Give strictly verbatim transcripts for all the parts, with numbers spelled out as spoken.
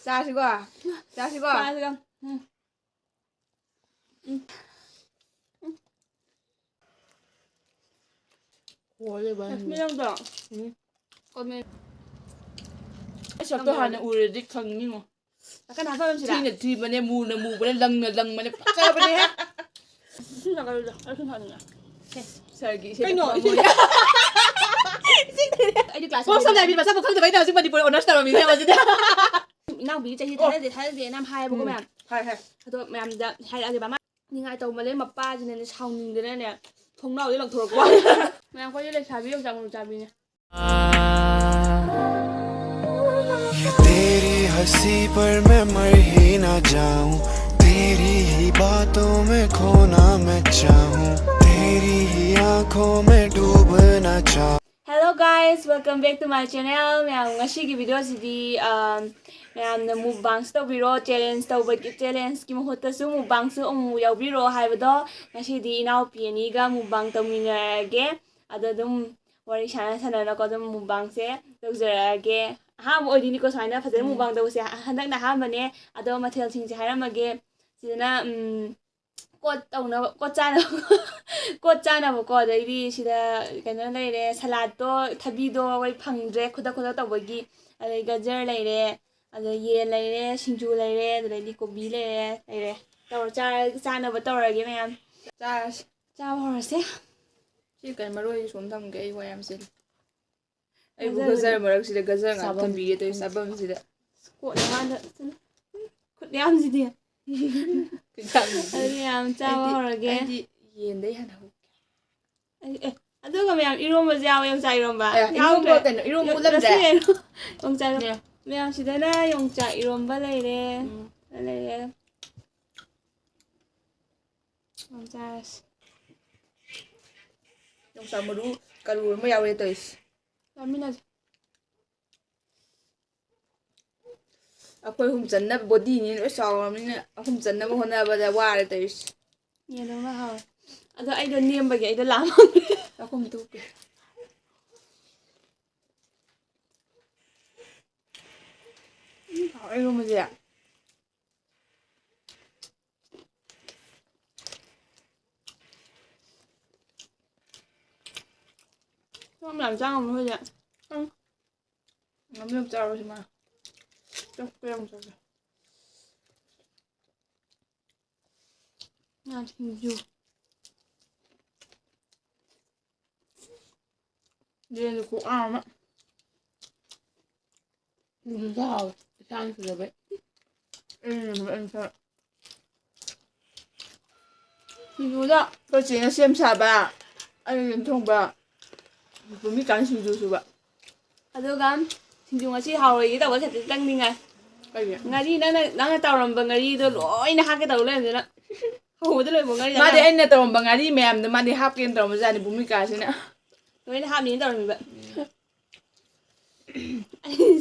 ꯆꯥꯁꯤꯀꯣ꯫ ꯆꯥꯁꯤꯀꯣ꯫ ꯆꯥꯁꯤꯀꯣ꯫ ꯎꯝ꯫ ꯎꯝ꯫ ꯍꯣꯏ, ꯂꯩꯕ ꯍꯥꯏꯅꯤ꯫ ꯂꯛꯁꯃꯤ ꯅꯪꯗꯣ꯫ ꯎꯝ꯫ ꯀꯣꯃꯦꯟ꯫ ꯑꯩ ꯁꯛꯇꯣ ꯍꯥꯟꯅ ꯎꯔꯗꯤ ꯈꯪꯅꯤꯉꯣ꯫ ꯅꯥꯀꯟ ꯍꯥꯞꯐꯝꯁꯤꯗ꯫ ꯊꯤꯅ ꯊꯤꯕꯅꯦ, ꯃꯨꯅ ꯃꯨꯕꯅꯦ, ꯂꯪꯅ ꯂꯪꯕꯅꯦ, ꯐꯖꯕꯅꯦ꯫ ꯁꯤ ꯅꯥꯀꯟꯗꯨꯗ꯫ ꯑꯩ ꯁꯨꯝ ꯊꯥꯅꯤꯡꯉꯦ꯫ ꯁꯦ꯫ ꯁꯥꯔꯒꯤ ꯏꯁꯩ ꯀꯩꯅꯣ? ꯇꯝꯕ ꯏꯁꯩ-, ꯍꯧꯔꯦ꯫ ꯑꯩꯗꯤ class ꯄꯣꯞ ꯁꯝꯅ ꯍꯥꯏꯕꯤ ꯃꯁꯛ ꯃꯈꯪꯗꯕꯩ ꯇꯧꯔꯁꯤ ꯃꯅꯤꯄꯨꯔ honours ꯇꯧꯔꯝꯃꯤꯅꯦ ꯍꯧꯖꯤꯛ꯫ ꯏꯅꯥꯎꯕꯤꯒꯤ ꯆꯍꯤ ꯑꯣ꯫ ꯊꯥꯖꯗꯦ, ꯊꯥꯖꯗꯦꯅ ꯌꯥꯝ ꯍꯥꯏꯌꯦꯕꯀꯣ ꯎꯝ꯫ ꯃꯌꯥꯝ꯫ ꯍꯥꯏ, ꯍꯥꯏ꯫ ꯑꯗꯣ ꯃꯌꯥꯝꯗ ꯍꯥꯏꯔꯛꯑꯒꯦꯕ꯫ ꯃꯥ ꯅꯤꯡꯉꯥꯏ ꯇꯧꯃꯜꯂꯦ, ꯃꯄꯥꯁꯤꯅꯅꯦ ꯁꯥꯎꯅꯤꯡꯗꯅꯅꯦ ꯊꯣꯡꯅꯥꯎꯗꯩ ꯂꯪꯊꯣꯔꯛꯄ ꯋꯥꯅꯤ꯫ ꯃꯌꯥꯝ ꯑꯩꯈꯣꯏꯗꯤ ꯂꯩꯁꯥꯕꯤ ꯌꯣꯡꯆꯥꯛ ꯃꯔꯨ ꯆꯥꯕꯤꯅꯦ꯫ तेरी हंसी पर मैं मर ही ना जाऊं, तेरी ही बातों में खोना मैं चाहूं, तेरी ही आंखों में डूबना चाहूं। Hello guys, welcome back to my channel. ꯃꯌꯥꯝ ꯉꯁꯤꯒꯤ video ꯁꯤꯗꯤ, ꯑꯝ, ꯃꯌꯥꯝꯅ mukbang ꯁꯨ ꯇꯧꯕꯤꯔꯣ, challenge ꯇꯧꯕꯒꯤ, challenge ꯀꯤ ꯃꯍꯨꯠꯇꯁꯨ mukbang ꯁꯨ ꯑꯃꯨꯛ ꯌꯥꯎꯕꯤꯔꯣ ꯍꯥꯏꯕꯗꯣ ꯉꯁꯤꯗꯤ ꯏꯅꯥꯎꯄꯤ ꯑꯅꯤꯒ mukbang ꯇꯧꯃꯤꯟꯅꯔꯒꯦ꯫ ꯑꯗꯣ ꯑꯗꯨꯝ ꯋꯥꯔꯤ ꯁꯥꯟꯅ ꯁꯥꯟꯅꯅꯀꯣ ꯑꯗꯨꯝ mukbang ꯁꯦ ꯇꯧꯖꯔꯛꯑꯒꯦ꯫ ꯑꯍꯥꯟꯕ ꯑꯣꯏꯗꯣꯏꯅꯤꯀꯣ ꯁꯨꯃꯥꯏꯅ ꯐꯖꯅ ꯎꯝ꯫ Mukbang ꯇꯧꯕꯁꯦ꯫ ꯍꯟꯗꯛꯅ ꯑꯍꯥꯟꯕꯅꯦ꯫ ꯑꯗꯣ ꯃꯊꯦꯜꯁꯤꯡꯁꯦ ꯍꯥꯏꯔꯝꯃꯒꯦ꯫ ꯁꯤꯗꯅ, ꯎꯝ, ꯀꯣꯠ ꯇꯧꯅꯕ, ꯀꯣꯠ ꯆꯥꯅꯕ, ꯀꯣꯠ ꯆꯥꯅꯕꯀꯣ꯫ ꯑꯗꯩꯗꯤ ꯁꯤꯗ ꯀꯩꯅꯣ ꯂꯩꯔꯦ, salad ꯇꯣ, ꯊꯕꯤꯗꯣ ꯑꯩꯈꯣꯏ ꯐꯪꯗ꯭ꯔꯦ ꯈꯨꯗꯛ ꯈꯨꯗꯛ ꯇꯧꯕꯒꯤ꯫ ꯑꯗꯩ ꯒꯖꯔ ꯂꯩꯔꯦ, ꯑꯗꯩ ꯌꯦꯟ ꯂꯩꯔꯦ, ꯁꯤꯡꯖꯨ ꯂꯩꯔꯦ, ꯑꯗꯨꯗꯩꯗꯤ ꯀꯣꯕꯤ ꯂꯩꯔꯦ, ꯂꯩꯔꯦ꯫ ꯇꯧꯔ ꯆꯥꯔ-, ꯆꯥꯅꯕ ꯇꯧꯔꯒꯦ ꯃꯌꯥꯝ꯫ ꯆꯥꯔꯁꯤ꯫ ꯆꯥꯕ ꯍꯧꯔꯁꯦ꯫ ꯁꯤ ꯀꯩ ꯃꯔꯣꯏ ꯁꯣꯝ ꯊꯝꯒꯦ, ꯑꯩ ꯋꯥ ꯌꯥꯝ ꯆꯤꯜꯂꯤ꯫ ꯑꯩꯕꯨ ꯒꯖꯔ ꯒꯖꯔ ꯃꯔꯛꯁꯤꯗ ꯒꯖꯔ ꯉꯥꯛ ꯆꯥꯐꯝ ꯊꯝꯕꯤꯒꯦ ꯇꯧꯔꯤꯁꯦ, ꯆꯥꯐꯝꯁꯤꯗ꯫ ꯀꯣꯠꯅ ꯃꯥꯗ ꯈꯨꯠ ꯌꯥꯝꯁꯤꯗꯤ꯫ ꯈꯨꯠ ꯌꯥꯝꯁꯤꯗꯤ꯫ ꯑꯗꯨꯗꯤ ꯌꯥꯝ ꯆꯥꯕ ꯑꯩꯗꯤ, ꯍꯧꯔꯒꯦ꯫ ꯑꯩꯗꯤ ꯌꯦꯟꯗꯩ ꯍꯥꯟꯅ ꯍꯧꯒꯦ꯫ ꯑꯩ, ꯑꯦ, ꯑꯗꯨꯒ ꯃꯌꯥꯝ ꯏꯔꯣꯝꯕꯁꯨ ꯌꯥꯎꯋꯦ, ꯌꯣꯡꯆꯥꯛ ꯏꯔꯣꯝꯕ꯫ ꯑꯦ, ꯏꯔꯣꯝꯕ ꯌꯥꯎꯗ꯭ꯔꯦ? ꯀꯩꯅꯣ? ꯏꯔꯣꯝꯕ ꯎꯠꯂꯝꯗ꯭ꯔꯦ? ꯉꯁꯤ ꯀꯩꯅꯣ? ꯌꯣꯡꯆꯥꯛ ꯏꯔꯣꯝꯕ꯫ ꯌꯥ꯫ ꯃꯌꯥꯝ ꯁꯤꯗꯅ ꯌꯣꯡꯆꯥꯛ ꯏꯔꯣꯝꯕ ꯂꯩꯔꯦ꯫ ꯎꯝ꯫ ꯂꯩꯔꯦ꯫ ꯌꯥꯝ ꯆꯥꯔꯁꯤ꯫ ꯌꯣꯡꯆꯥꯛ ꯃꯔꯨ ꯀꯔꯣꯔ ꯑꯃ ꯌꯥꯎꯔꯦ ꯇꯧꯔꯤꯁꯦ꯫ ꯆꯥꯃꯤꯟꯅꯁꯤ꯫ ꯑꯩꯈꯣꯏ ꯑꯍꯨꯝ ꯆꯟꯅꯕ body ꯅꯤ ꯂꯣꯏ ꯆꯥꯎꯔꯕꯅꯤꯅ ꯑꯍꯨꯝ ꯆꯟꯅꯕ ꯍꯣꯠꯅꯕꯗ ꯋꯥꯔꯦ ꯇꯧꯔꯤꯁꯦ꯫ ꯌꯦꯟꯗꯧꯅ ꯍꯥꯎꯋꯦ꯫ ꯑꯗꯣ ꯑꯩꯗꯣ ꯅꯦꯝꯕꯒꯤ ꯑꯩꯗꯣ ꯂꯥꯝꯃꯝꯃꯦ꯫ ꯆꯥꯛꯈꯨꯝ ꯇꯨꯞꯄꯦ꯫ ꯎꯝ, ꯑꯩꯔꯨꯝꯕꯁꯦ ꯆꯥꯛ ꯌꯥꯝ ꯆꯥ ꯉꯝꯃꯣꯏ ꯍꯧꯖꯤꯛ꯫ ꯎꯝ꯫ ꯉꯝꯅꯕ ꯆꯥꯔꯣ ꯁꯤꯃ꯫ ꯆꯥꯛ ꯈꯔ ꯌꯥꯝ ꯆꯥꯒꯦ꯫ ꯉꯥ ꯁꯤꯡꯖꯨ꯫ ꯌꯦꯟꯁꯨ ꯈꯨꯍꯥꯎ ꯑꯃ꯫ ꯁꯤꯡꯖꯨꯁꯨ ꯍꯥꯎꯋꯦ꯫ ꯏꯁꯥꯅ ꯁꯨꯖꯕꯩ꯫ ꯎꯝ, ꯑꯩꯅ ꯈꯔ ꯁꯤꯡꯖꯨꯗꯣ ꯑꯩꯈꯣꯏ ꯆꯦꯅ ꯁꯦꯝ ꯁꯥꯕ, ꯑꯩꯅ ꯌꯦꯟ ꯊꯣꯡꯕ, ꯕꯨꯃꯤꯀꯥꯅ ꯁꯤꯡꯖꯨ ꯁꯨꯕ꯫ ꯑꯗꯨꯒ ꯁꯤꯡꯖꯨ ꯉꯁꯤ ꯍꯥꯎꯔꯣꯏꯒꯦ ꯇꯧꯕ ꯈꯤꯇꯪ ꯅꯤꯡꯉꯥꯏ꯫ ꯀꯩꯒꯤ? ꯉꯥꯔꯤ ꯅꯪꯅ, ꯅꯪꯅ ꯇꯧꯔꯝꯕ ꯉꯥꯔꯤꯗꯣ ꯂꯣꯏꯅ ꯍꯥꯞꯀꯦ ꯇꯧ ꯂꯩꯔꯝꯗꯅ꯫ ꯍꯧꯕꯗ ꯂꯣꯏꯕ ꯉꯥꯔꯤ ꯃꯥꯗꯤ ꯅꯪꯅ ꯑꯩꯅ ꯇꯧꯔꯝꯕ ꯉꯥꯔꯤ ꯃꯌꯥꯝꯗꯣ ꯃꯥꯗꯤ ꯍꯥꯞꯀꯦꯅ ꯇꯧꯔꯝꯕꯖꯥꯠꯅꯤ, ꯚꯨꯃꯤꯀꯥꯁꯤꯅ꯫ ꯂꯣꯏꯅ ꯍꯥꯞꯅꯤꯅ ꯇꯧꯔꯝꯃꯤꯕ꯫ ꯑꯩ,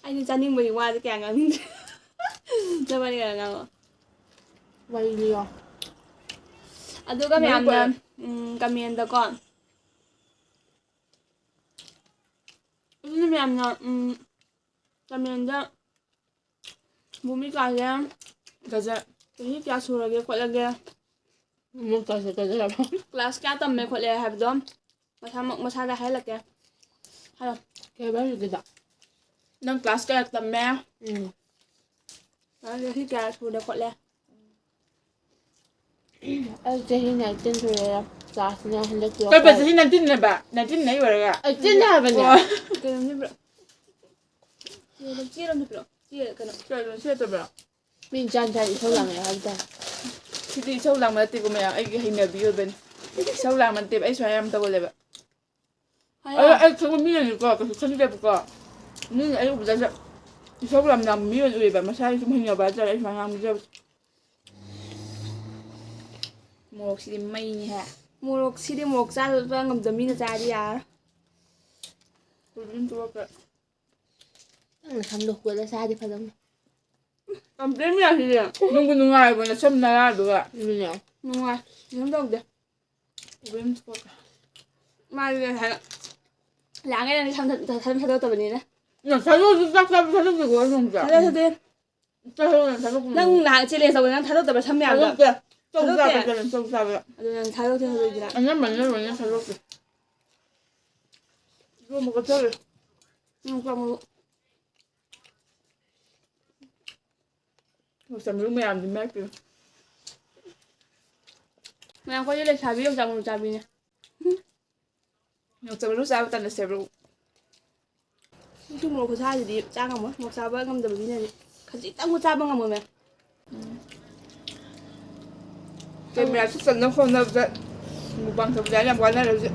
ꯑꯩꯅ ꯆꯥꯅꯤꯡꯕꯒꯤ ꯋꯥꯁꯦ ꯀꯌꯥ ꯉꯥꯡꯅꯤꯡꯗ꯭ꯔꯦ꯫ ꯅꯕꯥꯅꯤ ꯀꯅꯥ ꯉꯥꯡꯉꯣ? ꯋꯥꯔꯤ ꯂꯤꯌꯣ꯫ ꯑꯗꯨꯒ ꯃꯔꯨꯞ ꯃꯌꯥꯝꯅ, ꯑꯣꯏꯔꯣ꯫ ꯎꯝ, comment-ꯗꯀꯣ꯫ ꯑꯗꯨꯅ ꯃꯌꯥꯝꯅ, ꯎꯝ, comment-ꯗ ꯚꯨꯃꯤꯀꯥꯁꯦ ꯒꯖꯔ꯫ ꯆꯍꯤ ꯀꯌꯥ ꯁꯨꯔꯒꯦ ꯈꯣꯠꯂꯒꯦ? ꯃꯨꯛ ꯇꯧꯁꯦ ꯒꯖꯔ꯫ Class ꯀꯌꯥ ꯇꯝꯃꯦ ꯈꯣꯠꯂꯦ ꯍꯥꯏꯕꯗꯣ ꯃꯁꯥꯃꯛ ꯃꯁꯥꯗ ꯍꯥꯏꯍꯜꯂꯛꯀꯦ꯫ ꯍꯥꯏꯔꯣ꯫ ꯀꯩ ꯍꯥꯏꯕ ꯍꯧꯖꯤꯛꯀꯤꯗꯣ? ꯅꯪ class ꯀꯌꯥ ꯇꯝꯃꯦ? ꯎꯝ꯫ ꯑꯗꯨ ꯆꯍꯤ ꯀꯌꯥ ꯁꯨꯔꯦ ꯈꯣꯠꯂꯦ? ꯑꯩ ꯆꯍꯤ nineteen ꯁꯨꯔꯦ꯫ Class-ꯅ ꯍꯟꯗꯛ twelve ꯀꯩꯕ, ꯀꯥꯔꯦ꯫ ꯆꯍꯤ nineteen-ꯅꯦꯕ? Nineteen ꯅ ꯑꯩ ꯑꯣꯏꯔꯒ? Eighteen ꯍꯥꯏꯕꯅꯦ꯫ ꯑꯣ꯫ ꯀꯩꯅꯣꯝ ꯂꯩꯕ꯭ꯔꯣ? ꯆꯦ ꯑꯗꯨꯝ, ꯆꯦ ꯑꯗꯨꯝ ꯄꯤꯔꯛꯑꯣ꯫ ꯆꯦ ꯀꯩꯅꯣ? ꯀꯩꯅꯣ, ꯁꯤ ꯅꯠꯇꯕ꯭ꯔꯣ? ꯃꯤ ꯆꯥꯟ ꯆꯥꯟ ꯏꯁꯧ ꯂꯥꯡꯉꯦ ꯍꯥꯏꯕ ꯇꯥꯏ꯫ ꯁꯤꯗꯤ ꯏꯁꯧ ꯂꯥꯡꯕ ꯅꯠꯇꯦꯀꯣ ꯃꯌꯥꯝ, ꯑꯩꯒꯤ ꯍꯩꯅꯕꯤ ꯑꯣꯏꯕꯅꯤ꯫ ꯏꯁꯧ ꯂꯥꯡꯕ ꯅꯠꯇꯦꯕ, ꯑꯩ ꯁꯨꯃꯥꯏꯅ ꯌꯥꯝ ꯇꯧꯒꯜꯂꯦꯕ꯫ ꯍꯥꯏꯌꯣ꯫ ꯑꯩ, ꯑꯩ ꯈꯪꯕ ꯃꯤꯅꯗꯤꯀꯣ ꯀꯩꯁꯨ ꯈꯟꯗꯦꯕꯀꯣ꯫ ꯃꯤꯅ ꯑꯩ ꯎꯕꯗ ꯏꯁꯧ ꯌꯥꯝ ꯂꯥꯡꯕ ꯃꯤ ꯑꯣꯏꯅ ꯎꯏꯌꯦꯕ, ꯃꯁꯥꯒꯤ ꯁꯨꯝ ꯍꯩꯅꯕ ꯍꯥꯏꯇꯥꯔꯦ, ꯑꯩ ꯁꯨꯃꯥꯏꯅ ꯉꯥꯡꯕꯁꯦ꯫ ꯃꯣꯔꯣꯛꯁꯤꯗꯤ ꯃꯩꯅꯤꯍꯦ꯫ ꯃꯣꯔꯣꯛꯁꯤꯗꯤ ꯃꯣꯔꯣꯛ ꯆꯥꯗꯕ ꯉꯝꯗꯕ ꯃꯤꯅ ꯆꯥꯗꯤ ꯌꯥꯔꯣꯏ꯫ ꯀꯨꯏꯗ꯭ꯔꯤꯝ ꯇꯣꯛꯂꯛꯄ꯫ ꯅꯪ ꯅꯁꯝꯗꯣ ꯍꯨꯜꯂ ꯆꯥꯗꯤ ꯐꯗꯧꯅꯤ꯫ ꯌꯥꯝ ꯄꯦꯟꯕ ꯌꯥꯁꯤꯗꯤ꯫ ꯅꯨꯡꯕꯨ ꯅꯨꯡꯉꯥꯏꯕ ꯅꯁꯝ ꯅꯔꯥꯗꯨꯒ꯫ ꯑꯗꯨꯅꯦ꯫ ꯅꯨꯡꯉꯥꯏ꯫ ꯀꯩꯁꯨꯝ ꯇꯧꯗꯦ꯫ ꯀꯨꯏꯗ꯭ꯔꯤꯝ ꯇꯣꯛꯂꯛꯄ꯫ ꯃꯥꯗꯤ ꯉꯁꯥꯏ ꯂꯥꯛꯑꯒ ꯅꯪꯗꯤ ꯁꯝ, ꯁꯝ ꯊꯥꯗꯣꯛꯇꯕꯅꯤꯅ꯫ ꯅꯪ ꯊꯥꯗꯣꯛꯑꯁꯨ ꯆꯥꯛ ꯆꯥꯕ ꯊꯥꯗꯣꯛꯇꯦꯀꯣ ꯅꯣꯡꯃꯇ꯫ ꯊꯥꯗꯣꯛ ꯊꯥꯗꯣꯛ ꯅꯪ ꯅꯍꯥꯟ ꯆꯦꯂꯦꯟꯖ ꯇꯧꯕꯗ ꯅꯪ ꯊꯥꯗꯣꯛꯇꯕ ꯁꯝ ꯃꯌꯥꯝꯗꯣ꯫ ꯊꯥꯗꯣꯛꯇꯦ꯫ ꯆꯧ ꯊꯥꯗꯣꯛꯇꯦ? ꯆꯥꯕ ꯆꯠꯂꯦ, ꯆꯧ ꯆꯥꯕ꯫ ꯑꯗꯨ ꯅꯪ ꯊꯥꯗꯣꯛꯇꯦ ꯊꯥꯗꯣꯛꯏꯗꯨꯅ꯫ ꯑꯅꯝꯕꯅ ꯂꯣꯏꯅ ꯊꯥꯗꯣꯛꯇꯦ꯫ ꯏꯔꯣꯝꯕ ꯀꯠꯆꯔꯦ꯫ ꯎꯝ, ꯆꯥꯃꯨꯛ꯫ ꯆꯥꯃꯨꯛ ꯃꯌꯥꯝꯗꯤ ꯃꯔꯛꯇꯨ꯫ ꯃꯌꯥꯝ ꯑꯩꯈꯣꯏꯗꯤ ꯂꯩꯁꯥꯕꯤ ꯌꯣꯡꯆꯥꯛ ꯃꯔꯨ ꯆꯥꯕꯤꯅꯦ꯫ ꯌꯣꯡꯆꯥꯛ ꯃꯔꯨ ꯆꯥꯕ ꯇꯜꯂꯁꯦꯕ꯭ꯔꯣ? ꯁꯤꯡꯖꯨ ꯃꯣꯔꯣꯛ ꯈꯨꯠꯁꯥꯁꯤꯗꯤ ꯆꯥ ꯉꯝꯃꯣꯏ꯫ ꯃꯣꯔꯣꯛ ꯆꯥꯕ ꯉꯝꯗꯕ ꯃꯤꯅꯗꯤ ꯈꯖꯤꯛꯇꯪꯕꯨ ꯆꯥꯕ ꯉꯝꯃꯣꯏ ꯃꯦꯝ꯫ ꯀꯦꯃꯦꯔꯥ ꯁꯨꯠ ꯆꯟꯅꯕ ꯍꯣꯠꯅꯕꯗ ꯃꯨꯛꯕꯥꯡ ꯇꯧꯕꯗ ꯌꯥꯝ ꯋꯥꯅꯔꯦ ꯍꯧꯖꯤꯛ꯫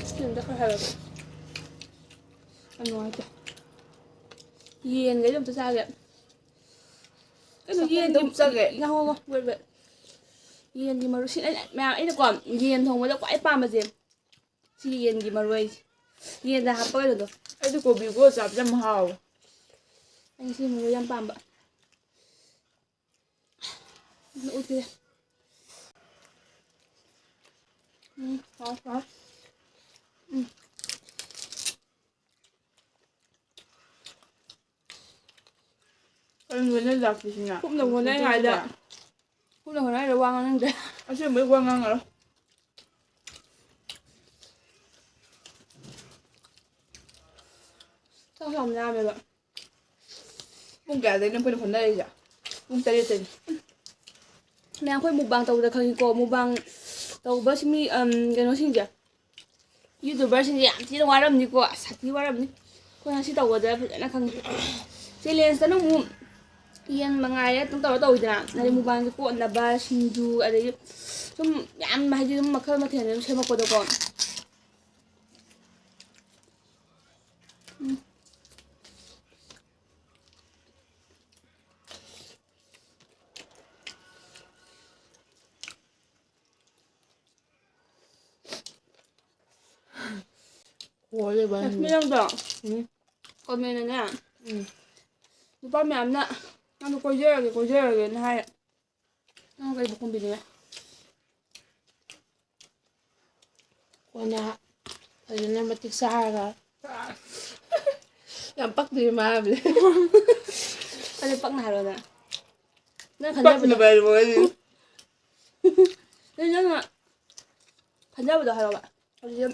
ꯁꯤ ꯑꯝꯇ ꯈꯔ ꯍꯥꯏꯔꯛꯑꯣ꯫ ꯌꯥꯝ ꯅꯨꯡꯉꯥꯏꯇꯦ꯫ ꯌꯦꯟꯒꯩꯗꯣ ꯑꯝꯇ ꯆꯥꯒꯦ꯫ ꯀꯩꯅꯣ ꯆꯥꯛꯈꯨꯝꯗ ꯌꯦꯟꯒꯤ ꯑꯃꯨꯛ ꯆꯪꯉꯦ꯫ ꯉꯥꯏꯈꯣ, ꯉꯥꯏꯈꯣ, wait, wait꯫ ꯌꯦꯟꯒꯤ ꯃꯔꯨ ꯁꯤ ꯑꯩꯅ ꯃꯌꯥꯝ, ꯑꯩꯅꯀꯣ ꯌꯦꯟ ꯊꯣꯡꯕꯗ ꯈ꯭ꯋꯥꯏ ꯄꯥꯝꯕꯁꯦ ꯁꯤ ꯌꯦꯟꯒꯤ ꯃꯔꯨ ꯍꯥꯏꯁꯦ꯫ ꯌꯦꯟꯗ ꯍꯥꯞꯄ ꯀꯩꯅꯣꯗꯣ꯫ ꯑꯩꯗꯤ ꯀꯣꯕꯤꯒꯨꯝꯕ ꯆꯥꯕꯁꯦ ꯌꯥꯝ ꯍꯥꯎꯋꯦ꯫ ꯑꯩ ꯁꯤ ꯃꯔꯨ ꯌꯥꯝ ꯄꯥꯝꯕ꯫ ꯎꯠꯀꯦ꯫ ꯎꯝ, ꯍꯥꯎ, ꯍꯥꯎ꯫ ꯎꯝ꯫ ꯀꯩꯅꯣ ꯂꯣꯏꯅ ꯂꯥꯛꯄꯁꯤꯅ? ꯀꯨꯞꯅ ꯍꯣꯠꯅꯔꯤꯉꯩꯗ, ꯀꯨꯞꯅ ꯍꯣꯠꯅꯔꯤꯉꯩꯗ ꯋꯥ ꯉꯥꯡꯅꯤꯡꯗ꯭ꯔꯦ꯫ ꯑꯁꯦꯡꯕꯩ ꯋꯥ ꯉꯥꯡꯉꯔꯣꯏ꯫ ꯆꯥꯛꯁꯨ ꯌꯥꯝ ꯂꯥꯝꯃꯦꯕ꯫ ꯄꯨꯡ ꯀꯌꯥꯗꯩꯅꯣ ꯑꯩꯈꯣꯏꯅ ꯍꯣꯠꯅꯔꯤꯁꯦ? ꯄꯨꯡ ꯇꯔꯦꯠꯇꯩꯅꯤ꯫ ꯃꯌꯥꯝ ꯑꯩꯈꯣꯏ ꯃꯨꯛꯕꯥꯡ ꯇꯧꯕꯗ ꯈꯪꯉꯤꯀꯣ, ꯃꯨꯛꯕꯥꯡ ꯇꯧꯕꯁꯤ ꯃꯤ, ꯑꯝ, ꯀꯩꯅꯣꯁꯤꯡꯁꯦ, YouTuberꯁꯤꯡꯁꯦ ꯌꯥꯝ ꯊꯤꯅ ꯋꯥꯔꯝꯅꯤꯀꯣ, ꯑꯁ, ꯁꯥꯊꯤ ꯋꯥꯔꯝꯅꯤ꯫ ꯑꯩꯈꯣꯏ ꯉꯁꯤ ꯇꯧꯕꯗ ꯐꯖꯅ ꯈꯪꯉꯤ꯫ Challengeꯇꯅ ꯑꯃꯨꯛ ꯌꯦꯟ ꯃꯉꯥꯏꯔꯦ ꯑꯗꯨꯝ ꯇꯧꯔ ꯇꯧꯋꯤꯗꯅ, ꯑꯗꯩ ꯃꯨꯛꯕꯥꯡꯒꯤ ꯀꯣꯠꯅꯕ, ꯁꯤꯡꯖꯨ, ꯑꯗꯩꯗꯤ ꯁꯨꯝ ꯌꯥꯝ ꯍꯥꯏꯗꯤ ꯑꯗꯨꯝ ꯃꯈꯜ ꯃꯊꯦꯜ ꯑꯗꯨꯝ ꯁꯦꯝꯃꯛꯄꯗꯣꯀꯣ꯫ ꯎꯝ꯫ ꯍꯣꯏ, ꯏꯕꯥꯅꯤ꯫ ꯂꯛꯁꯃꯤ, ꯅꯪꯗꯣ ꯎꯝ꯫ Commentꯅꯅꯦ, ꯎꯝ꯫ ꯅꯨꯄꯥ ꯃꯌꯥꯝꯅ "ꯅꯪꯗꯣ ꯀꯣꯏꯖꯔꯒꯦ, ꯀꯣꯏꯖꯔꯒꯦꯅ" ꯍꯥꯏ꯫ ꯅꯪ ꯀꯩꯕꯨ ꯈꯨꯝꯕꯤꯅꯤꯡꯉꯦ? ꯀꯣꯟꯅ ꯐꯖꯅ ꯃꯇꯤꯛ ꯆꯥꯔꯒ ꯌꯥꯝ ꯄꯛꯇꯦ ꯃꯥ ꯍꯥꯏꯕꯁꯦ꯫ ꯑꯗꯨ ꯄꯛꯅ ꯍꯥꯏꯔꯣꯗꯅ꯫ ꯅꯪ ꯈꯟꯖꯕꯗꯣ, ꯄꯛꯅꯕ ꯍꯥꯏꯕ ꯑꯩꯗꯤ꯫ ꯑꯗꯨ ꯅꯪꯅ ꯈꯟꯖꯕꯗꯣ ꯍꯥꯏꯔꯣꯕ꯫ ꯍꯧꯖꯤꯛ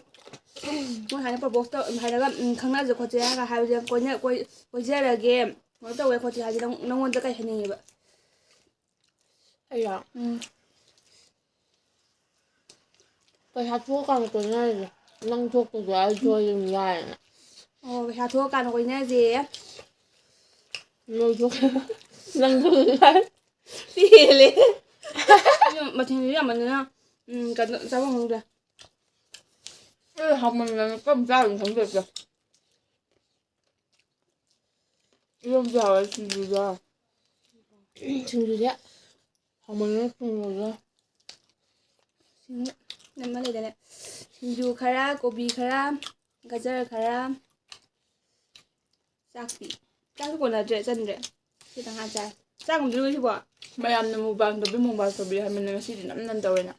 ꯃꯣꯏ ꯍꯥꯏꯅ propose ꯇꯧ-, ꯍꯥꯏꯔꯒ, ꯎꯝ, "ꯈꯪꯅꯁꯦ ꯈꯣꯠꯁꯦ" ꯍꯥꯏꯔꯒ ꯍꯥꯏꯕꯁꯦ, "ꯀꯣꯏꯅ-, ꯀꯣꯏ-, ꯀꯣꯏꯖꯔꯒꯦ, ꯀꯩꯅꯣ ꯇꯧꯋꯦ ꯈꯣꯠꯁꯦ" ꯍꯥꯏꯁꯦ ꯅꯪ-, ꯅꯪꯉꯣꯟꯗ ꯀꯩ ꯍꯥꯏꯅꯤꯡꯉꯦꯕ? ꯑꯩꯔꯣ? ꯎꯝ꯫ ꯄꯩꯁꯥ ꯊꯣꯛꯑꯀꯥꯟꯗ ꯀꯣꯏꯅꯔꯁꯦ꯫ ꯅꯪ ꯊꯣꯛꯇ꯭ꯔꯁꯨ ꯑꯩ ꯊꯣꯛꯑꯗꯤ ꯑꯗꯨꯝ ꯌꯥꯔꯦꯅ꯫ ꯑꯣ, ꯄꯩꯁꯥ ꯊꯣꯛꯑꯀꯥꯟꯗ ꯀꯣꯏꯅꯁꯦ꯫ ꯅꯪ ꯊꯣꯛ-, ꯅꯪ ꯊꯣꯛꯇ꯭ꯔꯁꯨ ꯌꯥꯔꯦ꯫ ꯄꯦꯜꯂꯦ꯫ ꯑꯩꯁꯨ ꯃꯊꯦꯜꯁꯨ ꯌꯥꯝꯃꯟꯗꯅ, ꯎꯝ, ꯀꯩꯅꯣ, ꯆꯥꯐꯝ ꯈꯪꯗ꯭ꯔꯦ꯫ ꯑꯩ ꯍꯥꯎꯃꯟꯗꯅ ꯀꯔꯝ ꯆꯥꯗꯣꯏꯅꯣ ꯈꯪꯗꯦ꯫ ꯏꯔꯣꯝꯕꯁꯨ ꯍꯥꯎꯋꯦ, ꯁꯤꯡꯖꯨꯁꯨ ꯍꯥꯎꯋꯦ꯫ ꯁꯤꯡꯖꯨꯁꯦ ꯍꯥꯎꯃꯟꯗꯅ ꯊꯨꯝ ꯌꯧꯔꯦ꯫ ꯁꯤꯡ-, ꯑꯃ ꯂꯩꯗꯅ, ꯁꯤꯡꯖꯨ ꯈꯔ, ꯀꯣꯕꯤ ꯈꯔ, ꯒꯖꯔ ꯈꯔ, ꯆꯥꯛꯇꯤ? ꯆꯥꯛꯇꯤ ꯀꯣꯟꯅꯗ꯭ꯔꯦ, ꯆꯟꯗ꯭ꯔꯦ꯫ ꯈꯤꯇꯪ ꯉꯥꯏ ꯆꯥꯔꯦ꯫ ꯆꯥꯛ ꯉꯝꯗ꯭ꯔꯤꯕꯣ ꯁꯤꯕꯣ? ꯃꯌꯥꯝꯅ mukbang ꯇꯧꯕꯤ, mukbang ꯇꯧꯕꯤ ꯍꯥꯏꯃꯟꯗꯅ ꯉꯁꯤꯗꯤ ꯅꯝꯅ ꯇꯧꯔꯦꯅ꯫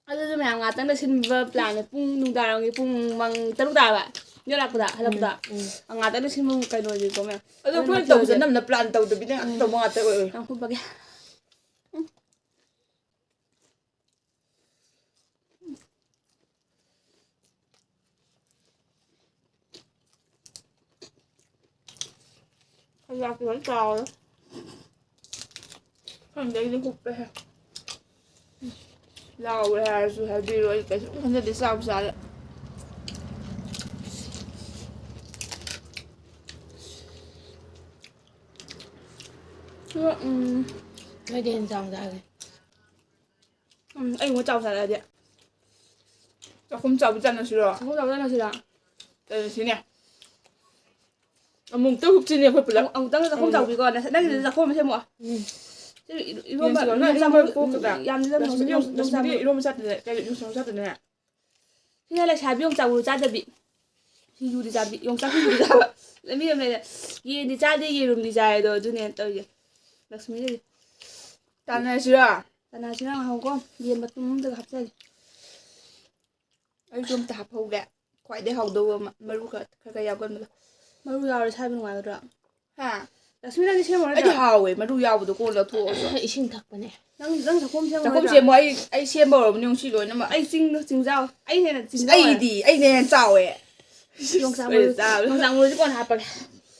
ꯑꯗꯨꯁꯨ ꯃꯌꯥꯝ ꯉꯥꯛꯇꯪꯗ ꯁꯤꯟꯕ planꯅꯦ꯫ ꯄꯨꯡ ꯅꯨꯡꯗꯥꯡꯋꯥꯏꯔꯝꯒꯤ ꯄꯨꯡ ꯃꯪ ꯇꯔꯨꯛ ꯇꯥꯔꯕ? ꯌꯨꯝ ꯂꯥꯛꯄꯗ, ꯍꯜꯂꯛꯄꯗ? ꯎꯝ, ꯎꯝ꯫ ꯉꯥꯛꯇꯪꯗ ꯁꯤꯟꯕ ꯀꯩꯅꯣꯁꯦꯀꯣ ꯃꯌꯥꯝ꯫ ꯑꯗꯣ ꯑꯗꯨꯅ ꯑꯩꯈꯣꯏꯅ ꯃꯊꯦꯜꯁꯦ ꯇꯧꯕꯁꯦ ꯅꯝꯅ plan ꯇꯧꯗꯕꯤꯗ ꯉꯥꯛꯇ ꯎꯝ꯫ ꯇꯧꯕ ꯉꯥꯛꯇ ꯑꯣꯏ꯫ ꯌꯥꯝ ꯀꯨꯞꯄꯒꯦ꯫ ꯈꯖꯥꯛꯇꯤ ꯐꯖꯅ ꯆꯥꯎꯔꯦ꯫ ꯈꯪꯗꯦ, ꯑꯩꯗꯤ ꯀꯨꯞꯄꯦꯍꯦ꯫ ꯂꯥꯎꯔꯦ ꯍꯥꯏꯔꯁꯨ ꯍꯥꯏꯕꯤꯔꯣ, ꯑꯩ ꯀꯩꯁꯨꯝ ꯈꯟꯖꯗꯦ, ꯆꯥꯕꯨ ꯆꯥꯔꯦ꯫ ꯎꯝ꯫ ꯅꯣꯏꯗꯤ ꯍꯦꯟꯅ ꯆꯥꯎꯅ ꯆꯥꯒꯦ꯫ ꯎꯝ, ꯑꯩ ꯑꯃꯨꯛ ꯆꯥꯎ ꯆꯥꯔꯛꯑꯗꯤ꯫ ꯆꯥꯛꯈꯨꯝ ꯆꯥꯎꯕꯤ ꯇꯥꯟꯅꯁꯤꯔꯣ? ꯆꯥꯛꯈꯨꯝ ꯆꯥꯎꯕꯤ ꯇꯥꯟꯅꯁꯤꯔꯣ? ꯇꯥꯟꯅꯁꯤꯅꯦ꯫ ꯑꯃꯨꯛꯇ ꯍꯨꯞꯁꯤꯅꯦ ꯑꯩꯈꯣꯏ ꯄꯨꯂꯞ꯫ ꯑꯃꯨꯛ-, ꯑꯃꯨꯛꯇꯪ ꯆꯥꯛꯈꯨꯝ ꯎꯝ꯫ ꯆꯥꯎꯕꯤꯀꯣ꯫ ꯅ-, ꯅꯪꯒꯤꯗꯨꯗꯤ ꯎꯝ꯫ ꯆꯥꯛꯈꯨꯝ ꯑꯃ ꯁꯦꯝꯃꯣ꯫ ꯎꯝ꯫ ꯁꯤ ꯏ-, ꯏꯔꯣꯝꯕ, ꯌꯦꯟꯁꯤꯔꯣ? ꯅꯪ ꯌꯣꯡꯆꯥꯛ ꯏꯔꯣꯝꯕ ꯃꯔꯨ-, ꯀꯣꯛꯀꯗ꯭ꯔꯥ? ꯌꯥꯝꯅ ꯂꯧ-, ꯂꯛꯁꯃꯤ ꯌꯣꯡ-, ꯌꯣꯡꯆꯥꯛ ꯂꯛꯁꯃꯤꯗꯤ ꯃꯔꯨ-, ꯏꯔꯣꯝꯕ ꯆꯥꯗꯦꯗꯅ, ꯀꯩ ꯌꯣꯡꯆꯥꯛ ꯃꯔꯨ ꯆꯥꯗꯦꯗꯅ? ꯁꯤꯅ ꯂꯩꯁꯥꯕꯤ ꯌꯣꯡꯆꯥꯛ ꯃꯔꯨ ꯆꯥꯗꯕꯤ꯫ ꯁꯤꯡꯖꯨꯗꯤ ꯆꯥꯕꯤ, ꯌꯣꯡꯆꯥꯛ ꯁꯤꯡꯖꯨꯗꯤ ꯆꯥꯕ꯫ ꯂꯝꯕꯤ ꯑꯃ ꯂꯩꯔꯦ꯫ ꯌꯦꯟꯗꯤ ꯆꯥꯗꯦ, ꯌꯦꯔꯨꯝꯗꯤ ꯆꯥꯏ ꯑꯗꯣ, ꯑꯗꯨꯅꯦ ꯇꯧꯔꯤꯁꯦ꯫ ꯂꯛꯁꯃꯤꯗꯗꯤ꯫ ꯇꯥꯟꯅꯔꯁꯤꯔꯣ? ꯇꯥꯟꯅꯔꯁꯤꯔꯣ? ꯉꯥꯏꯈꯣꯀꯣ꯫ ꯌꯦꯟ ꯃꯇꯨꯝ ꯑꯝꯇꯒ ꯍꯥꯞꯆꯒꯦ꯫ ꯑꯩꯁꯨ ꯑꯝꯇ ꯍꯥꯞꯍꯧꯒꯦ꯫ ꯈ꯭ꯋꯥꯏꯗꯩ ꯍꯥꯎꯗꯧꯕ ꯑꯃ, ꯃꯔꯨ ꯈꯔ ꯈꯔ ꯈꯔ ꯌꯥꯎꯒꯟꯕꯗꯣ꯫ ꯃꯔꯨ ꯌꯥꯎꯔꯦ ꯁꯥꯏꯕ ꯅꯨꯡꯉꯥꯏꯒꯗ꯭ꯔꯣ? ꯍꯥ? ꯂꯛꯁꯃꯤ, ꯅꯪꯗꯤ ꯁꯦꯝꯃꯨꯔꯣꯏꯗ꯭ꯔꯣ? ꯑꯩꯗꯤ ꯍꯥꯎꯋꯦ, ꯃꯔꯨ ꯌꯥꯎꯕꯗꯣ ꯀꯣꯟꯅ ꯂꯧꯊꯣꯛꯑꯁꯨ꯫ ꯏꯁꯤꯡ ꯊꯛꯄꯅꯦ꯫ ꯅꯪ ꯅꯪ ꯆꯥꯛꯈꯨꯝ ꯁꯦꯝꯃꯨꯔꯣꯏꯗ꯭ꯔꯣ? ꯆꯥꯛꯈꯨꯝ ꯁꯦꯝꯃꯣ, ꯑꯩ ꯑꯩ ꯁꯦꯝꯕ ꯍꯧꯔꯕꯅꯤ ꯉꯁꯤ ꯂꯣꯏꯅꯃꯛ꯫ ꯑꯩ ꯆꯤꯡꯗꯣ ꯆꯤꯡꯖꯥꯎ꯫ ꯑꯩꯅ ꯍꯦꯟꯅ ꯆꯤꯡꯖꯥꯎ꯫ ꯑꯩꯗꯤ ꯑꯩꯅ ꯍꯦꯟꯅ ꯆꯥꯎꯋꯦ꯫ ꯌꯣꯡꯆꯥꯛ ꯃꯔꯨ ꯆꯥꯕ꯫ ꯌꯣꯡꯆꯥꯛ ꯃꯔꯨꯁꯦ ꯀꯣꯟꯅ ꯍꯥꯞꯄꯒꯦ꯫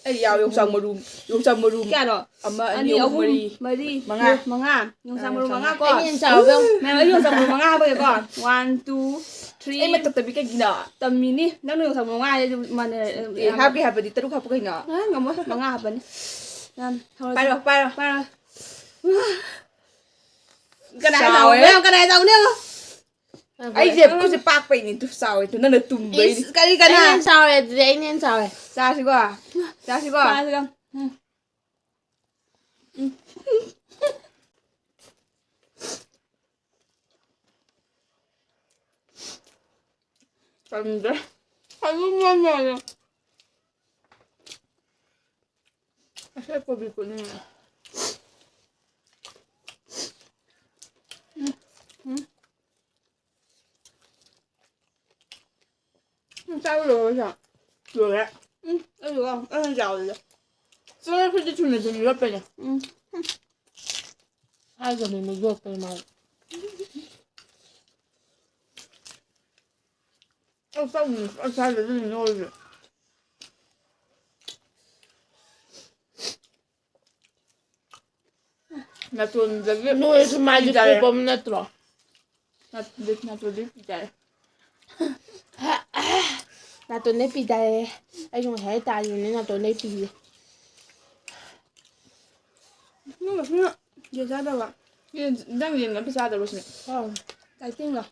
ꯑꯩ ꯌꯥꯎ ꯌꯣꯡꯆꯥꯛ ꯃꯔꯨ, ꯌꯣꯡꯆꯥꯛ ꯃꯔꯨ ꯀꯌꯥꯅꯣ? ꯑꯃ, ꯑꯅꯤ, ꯑꯅꯤ, ꯑꯍꯨꯝ, ꯑꯍꯨꯝ, ꯃꯔꯤ, ꯃꯔꯤ, ꯃꯉꯥ꯫ ꯃꯉꯥ꯫ ꯌꯣꯡꯆꯥꯛ ꯃꯔꯨ ꯃꯉꯥ ꯀꯣ꯫ ꯑꯩꯅ ꯍꯦꯟꯅ ꯆꯥꯎꯕ ꯌꯥꯎ- ꯃꯌꯥꯝ ꯑꯩ ꯌꯣꯡꯆꯥꯛ ꯃꯔꯨ ꯃꯉꯥ ꯍꯥꯞꯄꯒꯦꯀꯣ꯫ One, two, three꯫ ꯑꯩ ꯃꯊꯛꯇ ꯄꯤꯛꯀꯒꯤꯅ꯫ ꯇꯝꯃꯤꯅꯤ꯫ ꯅꯪꯅ ꯌꯣꯡꯆꯥꯛ ꯃꯔꯨ ꯃꯉꯥ ꯍꯥꯏꯗꯤ ꯃꯥꯟꯅꯔꯦ꯫ ꯑꯦ, ꯍꯥꯞꯀꯦ ꯍꯥꯞꯄꯗꯤ ꯇꯔꯨꯛ ꯍꯥꯞꯄꯨ ꯀꯩꯅꯣ꯫ ꯑ, ꯉꯝꯃꯣꯏ꯫ ꯃꯉꯥ ꯍꯥꯞꯄꯅꯤ꯫ ꯌꯥꯝ ꯍꯧꯔꯁꯤ꯫ ꯄꯥꯏꯔꯣ, ꯄꯥꯏꯔꯣ꯫ ꯄꯥꯏꯔꯣ꯫ ꯀꯅꯥ ꯆꯥꯎꯋꯦ꯫ ꯆꯥꯎꯅꯦ? ꯀꯅꯥ ꯆꯥꯎꯅꯦ? ꯑꯩꯁꯦ ꯈꯨꯠꯁꯦ ꯄꯥꯛꯄꯩꯅꯦ ꯑꯗꯨ ꯆꯥꯎꯋꯦ ꯑꯗꯨ ꯅꯪꯅ ꯇꯨꯝꯕꯩꯅꯤ꯫ ꯏꯁ, ꯀꯔꯤ ꯀꯅꯥ? ꯑꯩꯅ ꯍꯦꯟꯅ ꯆꯥꯎꯔꯦ ꯑꯗꯨꯗꯤ, ꯑꯩꯅ ꯍꯦꯟꯅ ꯆꯥꯎꯔꯦ꯫ ꯆꯥꯁꯤꯀꯣ꯫ ꯆꯥꯁꯤꯀꯣ꯫ ꯆꯥꯁꯤꯀꯣ꯫ ꯎꯝ꯫ ꯆꯟꯗ꯭ꯔꯦ꯫ ꯑꯗꯨꯝ ꯉꯝꯃꯣꯏꯌꯦ꯫ ꯑꯁꯤ ꯀꯣꯕꯤ ꯀꯨꯠꯅꯤꯡꯉꯦ꯫ ꯎꯝ, ꯎꯝ꯫ ꯎꯝ, ꯆꯥꯕ ꯂꯣꯏꯔꯕꯣ ꯁꯦ? ꯂꯣꯏꯔꯦ꯫ ꯎꯝ, ꯑꯩꯁꯨ ꯀꯣ, ꯑꯩꯅ ꯆꯥꯕꯗꯨꯗ꯫ ꯆꯥꯔꯦ, ꯑꯩꯈꯣꯏꯗꯤ ꯊꯨꯅ ꯊꯨꯅ ꯌꯣꯠꯄꯩꯅꯦ꯫ ꯎꯝ꯫ ꯍꯥꯏꯒꯅꯤ ꯃꯤ ꯌꯣꯠꯄꯩ ꯃꯥꯜꯂꯦ꯫ ꯑꯩ ꯆꯥꯕꯅꯤ ꯁꯨꯡꯆꯥ ꯆꯥꯗꯦ, ꯑꯗꯨꯅ ꯅꯣꯏꯔꯤꯁꯦ꯫ ꯅꯥꯇꯣꯟꯗꯒꯤ ꯅꯣꯏꯔꯁꯨ ꯃꯥꯏꯗꯤ ꯄꯤꯗꯥꯏꯔꯦ꯫ ꯀꯣꯞꯄ ꯑꯃ ꯅꯠꯇ꯭ꯔꯣ? ꯅꯥꯇꯣꯟꯗꯤ, ꯅꯥꯇꯣꯟꯗꯤ ꯄꯤꯗꯥꯏꯔꯦ꯫ ꯅꯥꯇꯣꯟꯗꯩ ꯄꯤꯗꯥꯏꯔꯦ꯫ ꯑꯩꯁꯨ ꯉꯁꯥꯏ ꯇꯥꯔꯤꯕꯅꯦ ꯅꯥꯇꯣꯟꯗꯩ ꯄꯤꯔꯦ꯫ ꯅꯪ ꯉꯁꯤꯅ ꯌꯦꯟ ꯆꯥꯗꯕ? ꯌꯦꯟ, ꯅꯪ ꯌꯦꯟ ꯑꯝꯇ ꯆꯥꯗꯕ꯭ꯔꯣ ꯁꯤꯅꯦ? ꯑꯥ꯫ Dietingꯂꯣ?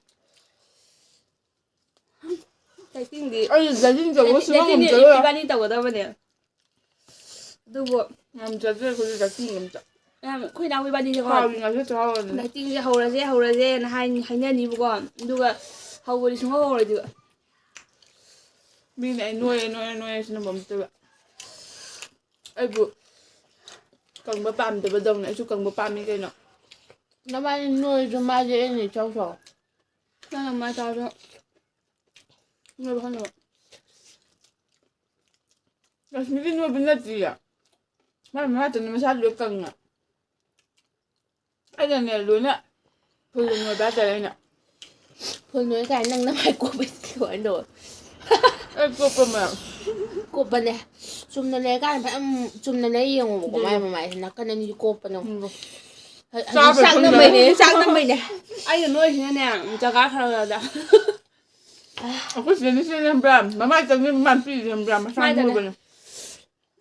Dietingꯗꯤ ꯑꯩ dieting ꯇꯧꯕ ꯁꯨꯡꯉꯝ dietingꯗꯤ ꯉꯝꯖꯔꯣꯏ꯫ ꯏꯕꯥꯅꯤ ꯇꯧꯒꯗꯕꯅꯦ꯫ ꯑꯗꯨꯕꯨ ꯉꯝꯖꯗ꯭ꯔꯦ ꯑꯩꯈꯣꯏꯗꯤ dieting ꯑꯝꯇ꯫ ꯃꯌꯥꯝ ꯑꯩꯈꯣꯏ ꯏꯅꯥꯎ ꯏꯕꯥꯅꯤꯁꯦꯀꯣ ꯊꯥꯎꯒꯤ ꯉꯥꯛꯇ ꯆꯥꯍꯧꯔꯕꯅꯦ꯫ Dietingꯁꯦ ꯍꯧꯔꯁꯦ ꯍꯧꯔꯁꯦꯅ ꯍꯥꯏ-, ꯍꯥꯏꯅꯅꯤꯕꯀꯣ꯫ ꯑꯗꯨꯒ ꯍꯧꯕꯗꯤ ꯁꯨꯡꯍꯧ ꯍꯧꯔꯣꯏꯗꯣꯏꯕ꯫ ꯃꯤꯅ ꯑꯩ ꯅꯣꯏꯔꯦ, ꯅꯣꯏꯔꯦ, ꯅꯣꯏꯔꯦ ꯁꯤꯅ ꯃꯃꯤꯠꯇꯨꯗ꯫ ꯑꯩꯕꯨ ꯀꯪꯕ ꯄꯥꯝꯗꯕꯗꯧꯅ ꯑꯩꯁꯨ ꯀꯪꯕ ꯄꯥꯝꯃꯤ ꯀꯩꯅꯣ꯫ ꯅꯕꯥꯅꯤ ꯅꯣꯏꯔꯁꯨ ꯃꯥꯗꯤ ꯑꯩꯅ ꯏꯆꯥꯎ ꯆꯥꯎ꯫ ꯅꯪꯅ ꯃꯥ ꯆꯥꯎꯔꯁꯨ ꯅꯣꯏꯕ ꯈꯪꯗꯕ꯫ ꯂꯛꯁꯃꯤꯗꯤ ꯅꯣꯏꯕ ꯅꯠꯇꯤꯌꯦ꯫ ꯃꯥꯏ ꯃꯃꯥꯇꯣꯟꯗꯤ ꯃꯁꯥ ꯂꯣꯏ ꯀꯪꯉꯦ꯫ ꯑꯩꯅꯅꯦ ꯂꯣꯏꯅ ꯐꯨꯜ ꯅꯣꯏꯕ ꯍꯥꯏꯇꯥꯔꯦ ꯑꯩꯅ꯫ ꯐꯨꯜ ꯅꯣꯏ ꯀꯥꯏꯅ ꯅꯪ ꯅꯃꯥꯏ ꯀꯣꯞꯄꯩ ꯊꯣꯛꯍꯟꯗꯣ꯫ ꯑꯩ ꯀꯣꯞꯄ ꯃꯌꯥꯝ꯫ ꯀꯣꯞꯄꯅꯦ꯫ ꯆꯨꯝꯅ ꯂꯩꯔꯀꯥꯟꯗ ꯐꯖꯅ ꯆꯨꯝꯅ ꯂꯩ ꯌꯦꯡꯉꯣꯕꯀꯣ, ꯎꯝ꯫ ꯃꯥꯏ ꯃꯃꯥꯏꯁꯦ ꯅꯥꯀꯟ ꯑꯅꯤꯁꯨ ꯀꯣꯞꯄꯅꯦ꯫ ꯎꯝ꯫ ꯍꯧꯖꯤꯛ ꯆꯥꯕ ꯆꯥꯛ ꯐꯪꯗꯕ꯫ ꯅꯝꯕꯩꯅꯦ, ꯆꯥꯛ ꯅꯝꯕꯩꯅꯦ꯫ ꯑꯩꯅ ꯅꯣꯏꯁꯤꯅꯅꯦ, ꯖꯒꯥ ꯈꯔ ꯈꯔꯗ꯫ ꯑꯩꯈꯣꯏ ꯆꯦꯅꯤ ꯁꯤꯅ ꯈꯪꯕ꯭ꯔꯥ? ꯃꯃꯥꯏ ꯆꯪꯉꯤ ꯃꯃꯥꯏ ꯄꯤꯔꯤꯁꯦ ꯈꯪꯕ꯭ꯔꯥ? ꯃꯁꯥ ꯃꯥꯏꯗꯅꯦ꯫ ꯅꯣꯏꯕꯅꯦ꯫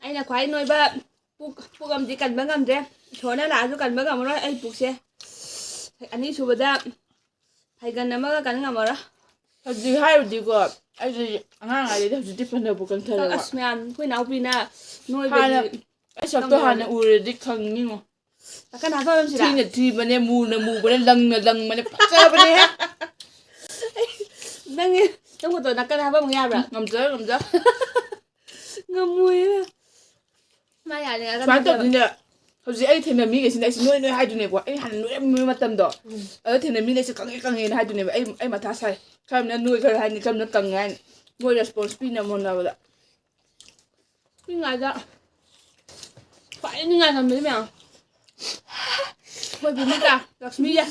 ꯑꯩꯅ ꯈ꯭ꯋꯥꯏ ꯅꯣꯏꯕ ꯄꯨꯛ, ꯄꯨꯛ ꯑꯃꯗꯤ ꯀꯟꯕ ꯉꯝꯗ꯭ꯔꯦ꯫ ꯏꯁꯣꯔꯅ ꯂꯥꯛꯑꯁꯨ ꯀꯟꯕ ꯉꯝꯃꯔꯣꯏ ꯑꯩ ꯄꯨꯛꯁꯦ꯫ ꯑꯅꯤꯁꯨꯕꯗ ꯐꯩꯒꯟ ꯑꯃꯒ ꯀꯟ ꯉꯝꯃꯔꯣꯏ꯫ ꯍꯧꯖꯤꯛ ꯍꯥꯏꯔꯨꯗꯤꯀꯣ, ꯑꯩꯁꯦ ꯑꯉꯥꯡ ꯑꯣꯏꯔꯤꯉꯩꯗꯤ ꯍꯧꯖꯤꯛꯇꯤ ꯐꯅꯕꯨ ꯀꯟꯊꯔꯦꯕ꯫ ꯑꯁ ꯃꯌꯥꯝ, ꯑꯩꯈꯣꯏ ꯏꯅꯥꯎꯄꯤꯅ ꯅꯣꯏꯕꯒꯤ ꯍꯥꯟꯅ, ꯑꯩ ꯁꯛꯇꯣ ꯀꯝꯗꯧꯔꯒꯦ? ꯍꯥꯟꯅ ꯎꯔꯗꯤ ꯈꯪꯅꯤꯡꯉꯣ꯫ ꯅꯥꯀꯟ ꯍꯥꯞꯄ ꯑꯃ ꯁꯤꯔꯥ? ꯊꯤꯅ ꯊꯤꯕꯅꯦ, ꯃꯨꯅ ꯃꯨꯕꯅꯦ, ꯂꯪꯅ ꯂꯪꯕꯅꯦ, ꯐꯖꯕꯅꯦꯍꯦ꯫ ꯅꯪꯒꯤ, ꯅꯪ ꯐꯣꯇꯣ ꯅꯥꯀꯟ ꯍꯥꯞꯄ ꯑꯃꯨꯛ ꯌꯥꯕ꯭ꯔꯥ? ꯉꯝꯖꯔꯣꯏ, ꯉꯝꯖꯔꯣꯏ꯫ ꯉꯝꯃꯣꯏꯌꯦ꯫ ꯃꯥ ꯌꯥꯅꯤꯡꯉꯒ ꯁꯨꯃꯥꯏꯅ ꯅꯠꯇꯦꯕ꯫ ꯇꯧꯗꯣꯏꯅꯦ꯫ ꯍꯧꯖꯤꯛ ꯑꯩ ꯊꯦꯡꯅꯕ ꯃꯤꯈꯩꯁꯤꯅ ꯑꯩꯁꯦ ꯅꯣꯏ ꯅꯣꯏ ꯍꯥꯏꯗꯣꯏꯅꯦꯀꯣ꯫ ꯑꯩ ꯍꯥꯟꯅ ꯅꯣꯏꯔꯝꯕ ꯃꯇꯝꯗꯣ, ꯎꯝ꯫ ꯑꯗ ꯊꯦꯡꯅꯕ ꯃꯤꯅ ꯑꯩꯁꯦ ꯀꯪꯉꯦ ꯀꯪꯉꯦꯅ ꯍꯥꯏꯗꯣꯏꯅꯦꯕ꯫ ꯑꯩ, ꯑꯩ ꯃꯊꯥ ꯁꯥꯏ꯫ ꯈꯔ ꯑꯃꯅ ꯅꯣꯏ ꯈꯔ ꯍꯥꯏꯅꯤ, ꯈꯔ ꯑꯃꯅ ꯀꯪꯉꯦ ꯍꯥꯏꯅꯤ꯫ ꯃꯣꯏ response ꯄꯤꯅꯕ ꯍꯣꯠꯅꯕꯗ꯫ ꯄꯤꯛꯏꯉꯩꯗ ꯈ꯭ꯋꯥꯏ ꯅꯤꯡꯉꯥꯏ ꯉꯝꯕꯗꯤ ꯃꯌꯥꯝ꯫ ꯑꯩꯈꯣꯏ ꯕꯤꯅꯤꯇꯥ, ꯂꯛꯁꯃꯤꯁꯦ꯫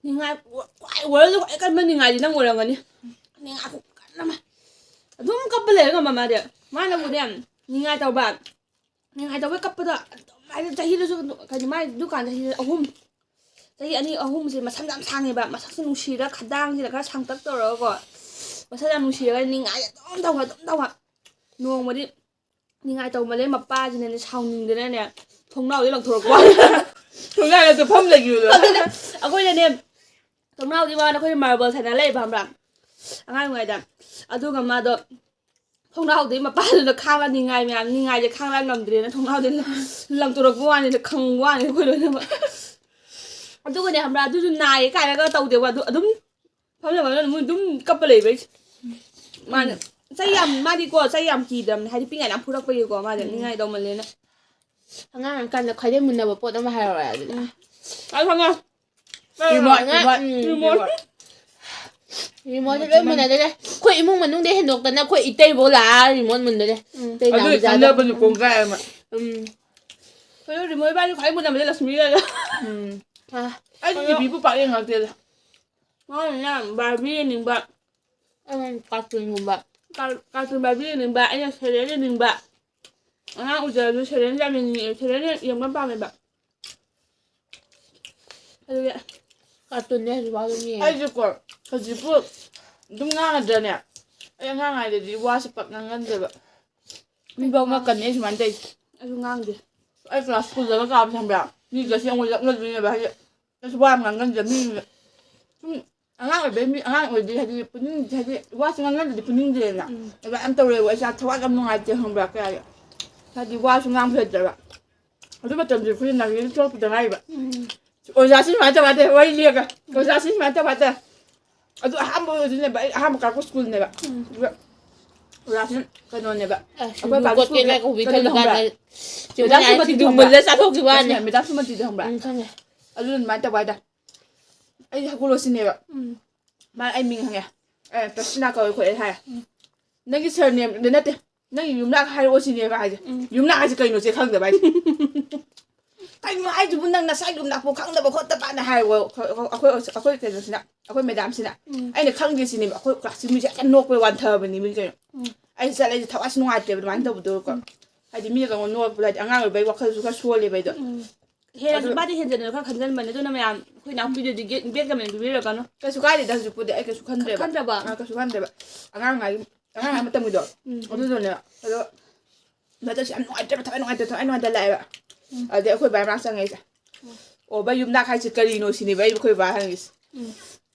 ꯅꯤꯡꯉꯥꯏ, ꯈ꯭ꯋꯥꯏ world ꯈ꯭ꯋꯥꯏ ꯀꯟꯕ ꯅꯤꯡꯉꯥꯏꯗꯤ ꯅꯪ ꯑꯣꯏꯔꯝꯒꯅꯤ꯫ ꯅꯤꯡꯉꯥꯏ ꯈꯨꯀꯟ ꯑꯃ꯫ ꯑꯗꯨꯝ ꯀꯞꯄ ꯂꯩꯔ ꯉꯝꯕ ꯃꯥꯗꯤ꯫ ꯃꯥꯅꯕꯨꯅꯦ, ꯅꯤꯡꯉꯥꯏ ꯇꯧꯕ꯫ ꯅꯤꯡꯉꯥꯏ ꯇꯧꯕꯩ ꯀꯞꯄꯗꯣ ꯑꯗꯨꯝ ꯍꯥꯏꯗꯤ ꯆꯍꯤꯗꯨꯁꯨ ꯀꯩꯅꯣ ꯃꯥꯏ ꯗꯨꯀꯥꯟ ꯆꯍꯤ ꯑꯍꯨꯝ, ꯆꯍꯤ ꯑꯅꯤ ꯑꯍꯨꯝꯁꯦ ꯃꯁꯝ ꯌꯥꯝ ꯁꯥꯡꯉꯦꯕ꯫ ꯃꯁꯛꯁꯦ ꯅꯨꯡꯁꯤꯔ ꯈꯗꯥꯡꯁꯤꯗ ꯈꯔ ꯁꯥꯡꯇꯛ ꯇꯧꯔꯒꯀꯣ ꯃꯁꯛ ꯌꯥꯝ ꯅꯨꯡꯁꯤꯔꯒ ꯅꯤꯡꯉꯥꯏ ꯑꯗꯨꯝ ꯇꯧꯕ, ꯑꯗꯨꯝ ꯇꯧꯕ꯫ ꯅꯣꯡꯃꯗꯤ ꯅꯤꯡꯉꯥꯏ ꯇꯧꯃꯜꯂꯦ ꯃꯄꯥꯁꯤꯅꯅꯦ ꯁꯥꯎꯅꯤꯡꯗꯅꯅꯦ ꯊꯣꯡꯅꯥꯎꯗꯩ ꯂꯪꯊꯣꯔꯛꯄ ꯋꯥꯅꯤ꯫ ꯊꯣꯡꯅꯥꯎꯗ ꯐꯝ ꯂꯩꯈꯤꯕꯗꯣ꯫ ꯑꯗꯨꯅ ꯑꯩꯈꯣꯏꯅꯅꯦ ꯊꯣꯡꯅꯥꯎꯗꯤ ꯃꯥꯅ ꯑꯩꯈꯣꯏꯅ marble ꯁꯥꯟꯅ ꯂꯩꯕ ꯈꯪꯕ꯭ꯔꯥ? ꯑꯉꯥꯡ ꯑꯣꯏꯔꯤꯉꯩꯗ꯫ ꯑꯗꯨꯒ ꯃꯥꯗꯣ ꯊꯣꯡꯅꯥꯎꯗꯩ ꯃꯄꯥꯗꯨꯅ ꯈꯥꯡꯉ ꯅꯤꯡꯉꯥꯏ ꯃꯌꯥꯝ, ꯅꯤꯡꯉꯥꯏꯁꯦ ꯈꯥꯡꯂ ꯉꯝꯗ꯭ꯔꯦꯅ ꯊꯣꯡꯅꯥꯎꯗꯩ ꯂꯪꯊꯣꯔꯛꯄ ꯋꯥꯅꯤꯗ, ꯈꯪꯕ ꯋꯥꯅꯤ ꯑꯩꯈꯣꯏ ꯂꯣꯏꯅꯃꯛ꯫ ꯑꯗꯨꯒꯅꯦ ꯈꯪꯕ꯭ꯔꯥ, ꯑꯗꯨꯁꯨ ꯅꯥꯏꯌꯦ ꯀꯥꯏꯅꯒ ꯇꯧꯗꯦꯕ, ꯑꯗꯨ ꯑꯗꯨꯝ ꯐꯝꯅ ꯐꯝꯅ ꯃꯣꯏ ꯑꯗꯨꯝ ꯀꯞꯄ ꯂꯩꯕꯩ꯫ ꯃꯥꯅ ꯆꯩ ꯌꯥꯝ, ꯃꯥꯗꯤꯀꯣ ꯆꯩ ꯌꯥꯝ ꯀꯤꯗꯕꯅꯦ, ꯍꯥꯏꯗꯤ ꯄꯤꯛꯏꯉꯩꯗ ꯌꯥꯝ ꯐꯨꯔꯛꯄꯒꯤꯀꯣ ꯃꯥꯗꯤ ꯎꯝ꯫ ꯅꯤꯡꯉꯥꯏ ꯇꯧꯃꯜꯂꯦꯅ꯫ ꯑꯉꯥꯡ ꯑꯣꯏꯔꯤꯀꯥꯟꯗ ꯈ꯭ꯋꯥꯏꯗꯩ ꯃꯨꯟꯅꯕ ꯄꯣꯠ ꯑꯃ ꯍꯥꯏꯔꯛꯑꯣ ꯑꯗꯨꯗꯤ꯫ ꯎꯝ꯫ ꯑꯩ ꯈꯪꯉꯦ꯫ Remote, ꯎꯝ, remote, remote꯫ Remote꯫ ꯔꯤꯃꯣꯠꯁꯦ ꯂꯣꯏ ꯃꯨꯟꯅꯗꯣꯏꯅꯦ꯫ ꯑꯩꯈꯣꯏ ꯏꯃꯨꯡ ꯃꯅꯨꯡꯗ ꯍꯦꯟꯗꯣꯛꯇꯅ ꯑꯩꯈꯣꯏ ꯏꯇꯩꯐꯧ ꯂꯥꯛꯑ ꯔꯤꯃꯣꯠ ꯃꯨꯟꯗꯣꯏꯅꯦ꯫ ꯎꯝ꯫ ꯑꯗꯨ ꯏꯇꯩ ꯅꯥꯎꯕꯤꯖꯥꯗꯣ꯫ ꯈꯪꯅꯕ ꯅꯨꯄꯣꯡ ꯀꯥꯏ ꯑꯃ꯫ ꯎꯝ꯫ ꯑꯩꯈꯣꯏ ꯔꯤꯃꯣꯠ ꯏꯕꯥꯅꯤ ꯈ꯭ꯋꯥꯏ ꯃꯨꯟꯅꯕꯁꯦ ꯂꯛꯁꯃꯤꯒ꯫ ꯎꯝ꯫ ꯑ, ꯑꯩꯗꯤ ꯑꯗꯣ ꯇꯤꯚꯤꯕꯨ ꯄꯥꯛ ꯌꯦꯡꯉꯛꯇꯦꯗ꯫ ꯃꯥꯅꯅꯦ ꯕꯥꯔꯕꯤ ꯌꯦꯡꯅꯤꯡꯕ꯫ ꯑꯩꯅ ꯀꯥꯔꯇꯨꯟꯒꯨꯝꯕ꯫ ꯀꯥꯔ-, ꯀꯥꯔꯇꯨꯟ ꯕꯥꯔꯕꯤ ꯌꯦꯡꯅꯤꯡꯕ, ꯑꯩꯅ ꯁꯦꯔꯤꯌꯦꯜ ꯌꯦꯡꯅꯤꯡꯕ꯫ ꯑꯉꯥꯡ ꯎꯖꯔꯁꯨ ꯁꯦꯔꯤꯌꯦꯜ ꯌꯥꯝ ꯌꯦꯡꯅꯤꯡꯉꯦ, ꯁꯦꯔꯤꯌꯦꯜ ꯌꯦꯡꯕ ꯌꯥꯝ ꯄꯥꯝꯃꯦꯕ꯫ ꯑꯗꯨꯒꯤ ꯀꯥꯔꯇꯨꯟꯅꯦ ꯍꯧꯖꯤꯛꯐꯥꯎ ꯑꯗꯨꯝ ꯌꯦꯡꯉꯤ꯫ ꯑꯩꯁꯨꯀꯣ, ꯍꯧꯖꯤꯛꯄꯨ ꯑꯗꯨꯝ ꯉꯥꯡꯉꯗ꯭ꯔꯅꯦ? ꯑꯩ ꯑꯉꯥꯡ ꯑꯣꯏꯔꯤꯉꯩꯗꯗꯤ ꯋꯥꯁꯦ ꯄꯥꯛ ꯉꯥꯡꯒꯟꯗꯦꯕ꯫ ꯃꯤꯐꯥꯎ ꯉꯛꯀꯅꯤ ꯑꯩ ꯁꯨꯃꯥꯏꯅ ꯇꯧꯔꯤꯁꯦ꯫ ꯑꯩꯁꯨ ꯉꯥꯡꯗꯦ꯫ ꯑꯩ ꯀ꯭ꯂꯥꯁ ꯁ꯭ꯀꯨꯜꯗꯒ ꯀꯥꯕꯁꯦ ꯈꯪꯕ꯭ꯔꯥ? ꯃꯤꯒꯁꯦ ꯑꯃꯨꯛ ꯂꯛꯅꯗꯣꯏꯅꯦꯕ, ꯍꯥꯏꯗꯤ ꯑꯩꯁꯨ ꯋꯥ ꯌꯥꯝ ꯉꯥꯡꯒꯟꯗꯦ꯫ ꯃꯤ ꯁꯨꯝ ꯑꯉꯥꯡ ꯑꯣꯏꯕꯩ, ꯃꯤ ꯑꯉꯥꯡ ꯑꯣꯏꯗꯤ ꯍꯥꯏꯗꯤ ꯄꯨꯛꯅꯤꯡ, ꯍꯥꯏꯗꯤ ꯋꯥꯁꯦ ꯉꯥꯡꯅꯗ꯭ꯔꯗꯤ ꯄꯨꯛꯅꯤꯡꯗꯦꯗꯅ꯫ ꯎꯝ꯫ ꯑꯗꯨꯃꯥꯏꯅ ꯌꯥꯝ ꯇꯧꯔꯦꯕ꯫ ꯑꯩꯁꯦ ꯌꯥꯝ ꯊꯋꯥꯏ ꯌꯥꯝ ꯅꯨꯡꯉꯥꯏꯇꯦ ꯈꯪꯕ꯭ꯔꯥ? ꯀꯌꯥ ꯍꯥꯏꯗꯤ ꯋꯥꯁꯨ ꯉꯥꯡꯕ ꯍꯩꯇ꯭ꯔꯕ꯫ ꯑꯗꯨ ꯃꯇꯝꯗꯨꯗꯤ ꯑꯩꯈꯣꯏ ꯅꯔꯖꯔꯤ ꯊꯣꯛꯂꯛꯄꯗ ꯉꯥꯏꯔꯤꯕ꯫ ꯎꯝ꯫ ꯑꯣꯖꯥꯁꯤ ꯁꯨꯃꯥꯏꯅ ꯇꯧꯕ ꯍꯥꯏꯇꯥꯔꯦ, ꯋꯥꯔꯤ ꯂꯤꯔꯒ꯫ ꯑꯣꯖꯥꯁꯤ ꯁꯨꯃꯥꯏꯅ ꯇꯧꯕ ꯍꯥꯏꯇꯥꯔꯦ꯫ ꯑꯗꯨ ꯑꯍꯥꯟꯕ ꯑꯣꯏꯗꯣꯏꯅꯦꯕ, ꯑꯩ ꯑꯍꯥꯟꯕ ꯀꯥꯔꯛꯄ ꯁ꯭ꯀꯨꯜꯅꯦꯕ꯫ ꯎꯝ꯫ ꯑꯗꯨꯒ ꯑꯣꯖꯥꯁꯤꯅ ꯀꯩꯅꯣꯅꯦꯕ꯫ ꯑꯁ, ꯑꯩꯈꯣꯏ ꯁꯤꯡꯖꯨ ꯄꯥꯗꯤ ꯀꯣꯠꯀꯦ ꯁ꯭ꯀꯨꯜꯗ ꯉꯥꯏꯈꯣ, ꯀꯩꯅꯣ ꯈꯜꯂ ꯈꯪꯕ꯭ꯔꯥ? ꯀꯥꯟꯗ ꯃꯦꯗꯥꯝ ꯁꯨꯃꯇꯤꯗꯣ ꯈꯪꯕ꯭ꯔꯥ? ꯃꯦꯗꯥꯝ ꯁꯨꯃꯇꯤꯗꯣ ꯈꯪꯕ꯭ꯔꯥ? ꯎꯝ, ꯈꯪꯉꯦ꯫ ꯑꯗꯨꯅ ꯑꯗꯨꯃꯥꯏꯅ ꯇꯧꯕ ꯍꯥꯏꯇꯥꯔꯦ꯫ ꯑꯩꯁꯦ ꯍꯥꯏꯒꯨꯂꯣ ꯁꯤꯅꯦꯕ꯫ ꯎꯝ꯫ ꯃꯥ ꯑꯩ ꯃꯤꯡ ꯍꯪꯉꯦ꯫ ꯑꯦ, ꯄ꯭ꯔꯁꯤꯅꯥ ꯀꯧꯋꯦ ꯈꯣꯠꯂꯦ ꯍꯥꯏ꯫ ꯎꯝ꯫ "ꯅꯪꯒꯤ ꯁꯔꯅꯦꯝꯗꯤ ꯅꯠꯇꯦ, ꯅꯪꯒꯤ ꯌꯨꯝꯅꯥꯛ ꯍꯥꯏꯔꯛꯑꯣ" ꯁꯤꯅꯦꯕ ꯍꯥꯏꯁꯦ꯫ ꯎꯝ꯫ ꯌꯨꯝꯅꯥꯛ ꯍꯥꯏꯁꯦ ꯀꯩꯅꯣ ꯆꯦ ꯈꯪꯗꯕ ꯍꯥꯏꯁꯦ꯫ "ꯀꯩꯅꯣ ꯍꯥꯏꯁꯤꯕꯨ, ꯅꯪ ꯅꯁꯥ ꯌꯨꯝꯅꯥꯛꯄꯨ ꯈꯪꯗꯕ ꯈꯣꯠꯇꯕꯅ" ꯍꯥꯏꯔꯦ꯫ ꯑꯩꯈꯣꯏ, ꯑꯩꯈꯣꯏ ꯀꯩꯅꯣꯁꯤꯅ, ꯑꯩꯈꯣꯏ ꯃꯦꯗꯥꯝꯁꯤꯅ꯫ ꯎꯝ꯫ ꯑꯩꯅ ꯈꯪꯗꯦ ꯁꯤꯅꯦꯕ꯫ ꯑꯩꯈꯣꯏ ꯀ꯭ꯂꯥꯁꯀꯤ ꯃꯤꯁꯦ ꯍꯦꯛꯇ ꯅꯣꯛꯄꯩ ꯋꯥꯟꯊꯕꯅꯤ ꯃꯤ ꯀꯩꯅꯣ꯫ ꯎꯝ꯫ ꯑꯩꯁꯦ ꯆꯠꯂꯦ, ꯑꯩꯁꯦ ꯊꯋꯥꯏꯁꯦ ꯅꯨꯡꯉꯥꯏꯇꯦꯕ ꯑꯗꯨꯃꯥꯏꯅ ꯇꯧꯕꯗꯣꯀꯣ꯫ ꯎꯝ꯫ ꯍꯥꯏꯗꯤ ꯃꯤꯅꯒ ꯑꯩꯉꯣꯟꯗ ꯅꯣꯛꯄꯗꯣ, ꯍꯥꯏꯗꯤ ꯑꯉꯥꯡ ꯑꯣꯏꯕꯩ ꯋꯥꯈꯜꯁꯨ ꯈꯔ ꯁꯣꯜꯂꯦꯕ ꯑꯩꯗꯣ꯫ ꯎꯝ꯫ ꯍꯦꯟꯅꯁꯨ ꯑꯗꯨ ꯃꯥꯗꯤ ꯍꯦꯟꯖꯟꯅ ꯈꯔ ꯈꯟꯖꯟꯕꯅꯦ, ꯑꯗꯨꯅ ꯃꯌꯥꯝ ꯑꯩꯈꯣꯏ ꯏꯅꯥꯎꯄꯤꯗꯨꯗꯤ ꯒꯦꯠ, ꯕꯦꯠꯀ ꯃꯌꯥꯝ ꯄꯤꯕꯤꯔꯛꯀꯅꯨ꯫ ꯀꯩꯁꯨ ꯀꯥꯏꯗꯦꯗ ꯍꯧꯖꯤꯛꯄꯨꯗꯤ, ꯑꯩ ꯀꯩꯁꯨ ꯈꯟꯗ꯭ꯔꯦꯕ꯫ ꯈꯟꯗ꯭ꯔꯕ? ꯑ, ꯀꯩꯁꯨ ꯈꯟꯗ꯭ꯔꯦꯕ꯫ ꯑꯉꯥꯡ ꯑꯣꯏꯔꯤꯉꯩ, ꯑꯉꯥꯡ ꯑꯣꯏꯔꯤꯉꯩ ꯃꯇꯝꯒꯤꯗꯣ, ꯎꯝ꯫ ꯑꯗꯨꯗꯨꯅꯦ꯫ ꯑꯗꯣ ꯍꯟꯗꯛꯁꯦ ꯌꯥꯝ ꯅꯨꯡꯉꯥꯏꯇ꯭ꯔꯦꯕ, ꯊꯋꯥꯏ ꯅꯨꯡꯉꯥꯏꯇꯦ, ꯊꯋꯥꯏ ꯅꯨꯡꯉꯥꯏꯇꯦ ꯂꯥꯛꯑꯦꯕ꯫ ꯎꯝ꯫ ꯑꯗꯨꯗꯩ ꯑꯩꯈꯣꯏ ꯕꯥ ꯃꯅꯥꯛ ꯆꯪꯉꯛꯑꯦ ꯑꯩꯁꯦ꯫ ꯎꯝ꯫ "ꯑꯣ, ꯕꯥ, ꯌꯨꯝꯅꯥꯛ ꯍꯥꯏꯁꯦ ꯀꯔꯤꯅꯣ?" ꯁꯤꯅꯦꯕ ꯑꯩ ꯑꯩꯈꯣꯏ ꯕꯥ ꯍꯪꯉꯤꯁꯦ꯫ ꯎꯝ꯫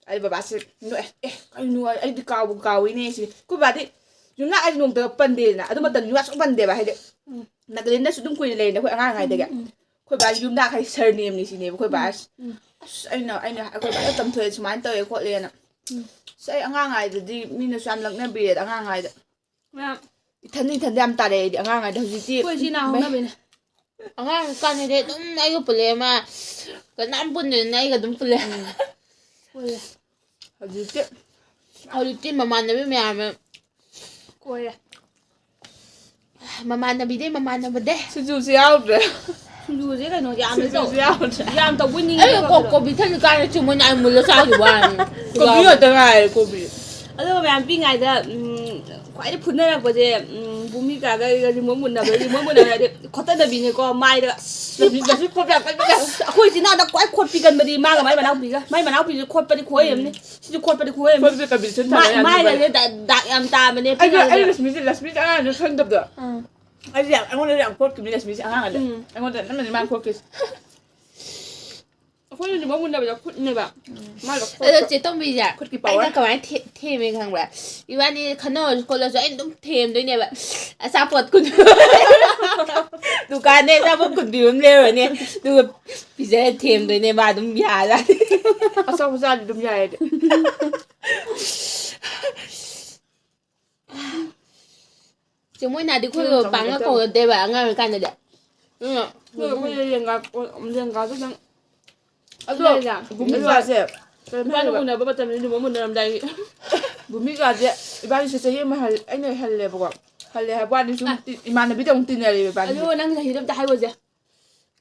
ꯑꯩ ꯕꯕꯥꯁꯦ ꯅꯣꯛꯑꯦ, "ꯑꯦ, ꯀꯩꯅꯣ, ꯑꯩꯗꯤ ꯀꯥꯎꯕꯨ ꯀꯥꯎꯏꯅꯦ" ꯁꯤꯅꯤ꯫ ꯑꯩꯈꯣꯏ ꯕꯥꯗꯤ ꯌꯨꯝꯅꯥꯛ ꯍꯥꯏꯁꯦ ꯅꯣꯡꯃꯇ ꯄꯟꯗꯦꯗꯅ, ꯑꯗꯨ ꯃꯇꯝꯗ ꯌꯨꯝꯅꯥꯛ ꯁꯨꯡ ꯄꯟꯗꯦꯕ, ꯍꯥꯏꯗꯤ ꯎꯝ꯫ ꯅꯥꯒꯥꯂꯦꯟꯗꯁꯨ ꯑꯗꯨꯝ ꯀꯨꯏꯅ ꯂꯩꯔꯦꯅ ꯑꯩꯈꯣꯏ ꯑꯉꯥꯡ ꯑꯣꯏꯔꯤꯉꯩꯗꯒꯤ꯫ ꯎꯝ, ꯎꯝ꯫ ꯑꯩꯈꯣꯏ ꯕꯥ ꯌꯨꯝꯅꯥꯛ ꯍꯥꯏꯁꯦ ꯁꯔꯅꯦꯝꯅꯤ ꯁꯤꯅꯦꯕ ꯑꯩꯈꯣꯏ ꯕꯥ ꯎꯝ, ꯍꯥꯏꯁꯦ꯫ ꯎꯝ꯫ ꯑꯁ, ꯑꯩꯅ, ꯑꯩꯅ ꯑꯩꯈꯣꯏ ꯕꯥꯗ ꯇꯝꯊꯣꯛꯑꯦ ꯁꯨꯃꯥꯏꯅ ꯇꯧꯋꯦ ꯈꯣꯠꯂꯦꯅ꯫ ꯎꯝ꯫ ꯑꯁ, ꯑꯩ ꯑꯉꯥꯡ ꯑꯣꯏꯔꯤꯉꯩꯗꯗꯤ ꯃꯤꯅꯁꯨ ꯌꯥꯝ ꯂꯛꯅꯕꯤꯔꯦꯗ ꯑꯉꯥꯡ ꯑꯣꯏꯔꯤꯉꯩꯗ꯫ ꯃꯌꯥꯝ ꯏꯊꯟꯗ ꯏꯊꯟꯗ ꯌꯥꯝ ꯇꯥꯔꯛꯑꯦ ꯑꯩꯗꯤ ꯑꯉꯥꯡ ꯑꯣꯏꯔꯤꯉꯩꯗ꯫ ꯍꯧꯖꯤꯛꯇꯤ ꯑꯩꯈꯣꯏ ꯏꯆꯤꯟ ꯏꯅꯥꯎ ꯃꯩ-, ꯍꯧꯅꯕꯤꯅꯦ꯫ ꯑꯉꯥꯡ ꯀꯥꯟꯗꯗꯤ ꯑꯗꯨꯝ ꯑꯩꯒ ꯄꯨꯜꯂꯦ, ꯃꯥ ꯀꯅꯥꯝ ꯄꯨꯟꯗ꯭ꯔꯦꯗꯅ ꯑꯩꯒ ꯑꯗꯨꯝ ꯄꯨꯜꯂꯦ꯫ ꯎꯝ꯫ ꯄꯨꯜꯂꯦ꯫ ꯍꯧꯖꯤꯛꯇꯤ ꯍꯧꯖꯤꯛꯇꯤ ꯃꯃꯥꯟꯅꯕꯤ ꯃꯌꯥꯝ ꯑꯃ ꯀꯣꯏꯔꯦ꯫ ꯃꯃꯥꯟꯅꯕꯤꯗꯩ ꯃꯃꯥꯟꯅꯕꯗꯩ ꯁꯤꯡꯖꯨꯁꯨ ꯌꯥꯎꯗ꯭ꯔꯦ꯫ ꯁꯤꯡꯖꯨꯁꯦ ꯀꯩꯅꯣ ꯌꯥꯝꯅ ꯇꯧ ꯁꯤꯡꯖꯨꯁꯨ ꯌꯥꯎꯗ꯭ꯔꯦ꯫ ꯌꯥꯝ ꯇꯧꯕꯣꯏ ꯑꯩ ꯅꯤꯡꯉꯦꯕ ꯀꯣ- ꯀꯩꯅꯣ꯫ ꯀꯣꯕꯤ ꯊꯝꯃꯤ ꯀꯥꯟꯗ ꯆꯨꯝꯃꯣꯏꯅ ꯑꯩ ꯃꯨꯜꯂ ꯆꯥꯈꯤꯕ ꯋꯥꯅꯤ꯫ ꯀꯣꯕꯤ ꯉꯥꯛꯇ ꯉꯥꯏꯔꯦ ꯀꯣꯕꯤ꯫ ꯑꯗꯨꯒ ꯃꯌꯥꯝ ꯄꯤꯛꯏꯉꯩꯗ ꯎꯝ, ꯈ꯭ꯋꯥꯏꯗꯩ ꯐꯨꯅꯔꯛꯄꯁꯦ ꯎꯝ, ꯚꯨꯃꯤꯀꯥꯒ ꯑꯩꯒ ꯔꯤꯃꯣꯠ ꯃꯨꯟꯅꯕ ꯔꯤꯃꯣꯠ ꯃꯨꯟꯅꯕ ꯍꯥꯏꯗꯤ ꯈꯣꯠꯇꯠꯅꯕꯤꯅꯦꯀꯣ ꯃꯥꯏꯗ꯫ ꯂꯁꯤ ꯈꯣꯠꯄ ꯌꯥꯝ ꯀꯟꯕꯅꯦ꯫ ꯑꯩꯈꯣꯏ ꯏꯆꯤꯟ ꯏꯅꯥꯎꯗ ꯈ꯭ꯋꯥꯏ ꯈꯣꯠꯄꯤ ꯀꯟꯕꯗꯤ ꯃꯥꯒ ꯃꯥꯏ ꯃꯅꯥꯎꯄꯤꯒ ꯃꯥꯏ ꯃꯅꯥꯎꯄꯤꯁꯨ ꯈꯣꯠꯄꯗꯤ ꯈꯨꯍꯩ ꯑꯃꯅꯤ꯫ ꯁꯤꯁꯨ ꯈꯣꯠꯄꯗꯤ ꯈꯨꯍꯩ ꯑꯃꯅꯤ꯫ ꯈꯣꯠꯄꯗꯤ ꯀꯝꯄꯤꯇꯤꯁꯟ ꯊꯥꯅ ꯃꯥꯏ- ꯌꯥꯝ ꯃꯥꯏꯒꯁꯦ ꯗꯥꯛ- ꯗꯥꯛ ꯌꯥꯝ ꯇꯥꯕꯅꯦ ꯑꯩꯁꯨ ꯑꯩ ꯄꯤꯛꯏꯉꯩꯗ꯫ ꯂꯛꯁꯃꯤꯁꯦ ꯂꯛꯁꯃꯤꯁꯦ ꯑꯉꯥꯡꯗ ꯈꯪꯗꯕꯗꯣ꯫ ꯎꯝ. ꯑꯩꯁꯦ ꯌꯥꯝ ꯑꯩꯉꯣꯟꯗ ꯌꯥꯝ ꯈꯣꯠꯈꯤꯕꯅꯤ ꯂꯛꯁꯃꯤꯁꯦ ꯑꯉꯥꯡꯗ꯫ ꯎꯝ. ꯑꯩꯉꯣꯟꯗ ꯅꯝꯕꯅꯤ ꯃꯥꯅ ꯈꯣꯠꯈꯤꯁꯦ꯫ ꯑꯩꯈꯣꯏꯅ ꯔꯤꯃꯣꯠ ꯃꯨꯟꯅꯕꯗ ꯈꯨꯠꯅꯦꯕ꯫ ꯃꯥꯅ ꯑꯗꯣ ꯈꯣꯠꯄ꯫ ꯆꯦ ꯇꯣꯝꯕꯤꯁꯦ ꯈꯨꯠꯀꯤ power꯫ ꯑꯩꯅ ꯀꯃꯥꯏꯅ ꯊꯦ- ꯊꯦꯝꯃꯦ ꯈꯪꯕ꯭ꯔꯥ? ꯏꯕꯥꯅꯤ ꯈꯟꯅꯔꯁꯨ ꯈꯣꯠꯂꯁꯨ ꯑꯩꯅ ꯑꯗꯨꯝ ꯊꯦꯝꯗꯣꯏꯅꯦꯕ꯫ ꯑꯆꯥꯄꯣꯠ ꯀꯨꯟ ꯗꯨꯀꯥꯟꯗꯩ ꯑꯆꯥꯄꯣꯠ ꯀꯨꯟ ꯄꯤꯕ ꯑꯃ ꯂꯩꯔꯨꯔꯅꯦ꯫ ꯑꯗꯨꯒ ꯄꯤꯖꯔ ꯊꯦꯝꯗꯣꯏꯅꯦ ꯃꯥ ꯑꯗꯨꯝ ꯌꯥꯔꯅꯤ꯫ ꯑꯆꯥꯄꯣꯠ ꯆꯥꯗꯤ ꯑꯗꯨꯝ ꯌꯥꯏ ꯑꯩꯗꯤ꯫ ꯆꯦ ꯃꯣꯏꯅꯗꯤ ꯑꯩꯈꯣꯏꯒ ꯄꯥꯡꯒ ꯀꯧꯅꯗꯦꯕ ꯑꯉꯥꯡ ꯑꯣꯏꯔꯤꯀꯥꯟꯗꯗꯤ꯫ ꯎꯝ. ꯑꯩꯈꯣꯏ ꯂꯦꯡꯒꯥ ꯂꯦꯡꯒꯥꯗꯨ ꯅꯪ ꯑꯗꯣ ꯂꯩꯔ. ꯚꯨꯃꯤꯀꯥꯁꯦ ꯏꯕꯥꯅꯤ ꯎꯅꯕ ꯃꯇꯝꯗ ꯔꯤꯃꯣꯠ ꯃꯨꯟꯅꯔꯝꯗꯥꯏꯒꯤ꯫ ꯚꯨꯃꯤꯀꯥꯁꯦ ꯏꯕꯥꯅꯤꯁꯦ ꯆꯍꯤ ꯑꯃ ꯍꯜ ꯑꯩꯅ ꯍꯜꯂꯦꯕꯀꯣ꯫ ꯍꯜꯂꯦ ꯍꯥꯏꯕ ꯋꯥꯅꯤ ꯁꯨꯝ ꯑ. ꯏ- ꯏꯃꯥꯟꯅꯕꯤꯗ ꯑꯃꯨꯛ ꯇꯤꯟꯅꯔꯦꯕ ꯏꯕꯥꯅꯤ꯫ ꯑꯗꯣ ꯅꯪ ꯆꯍꯤꯗꯣ ꯑꯝꯇ ꯍꯥꯏꯔꯣꯁꯦ꯫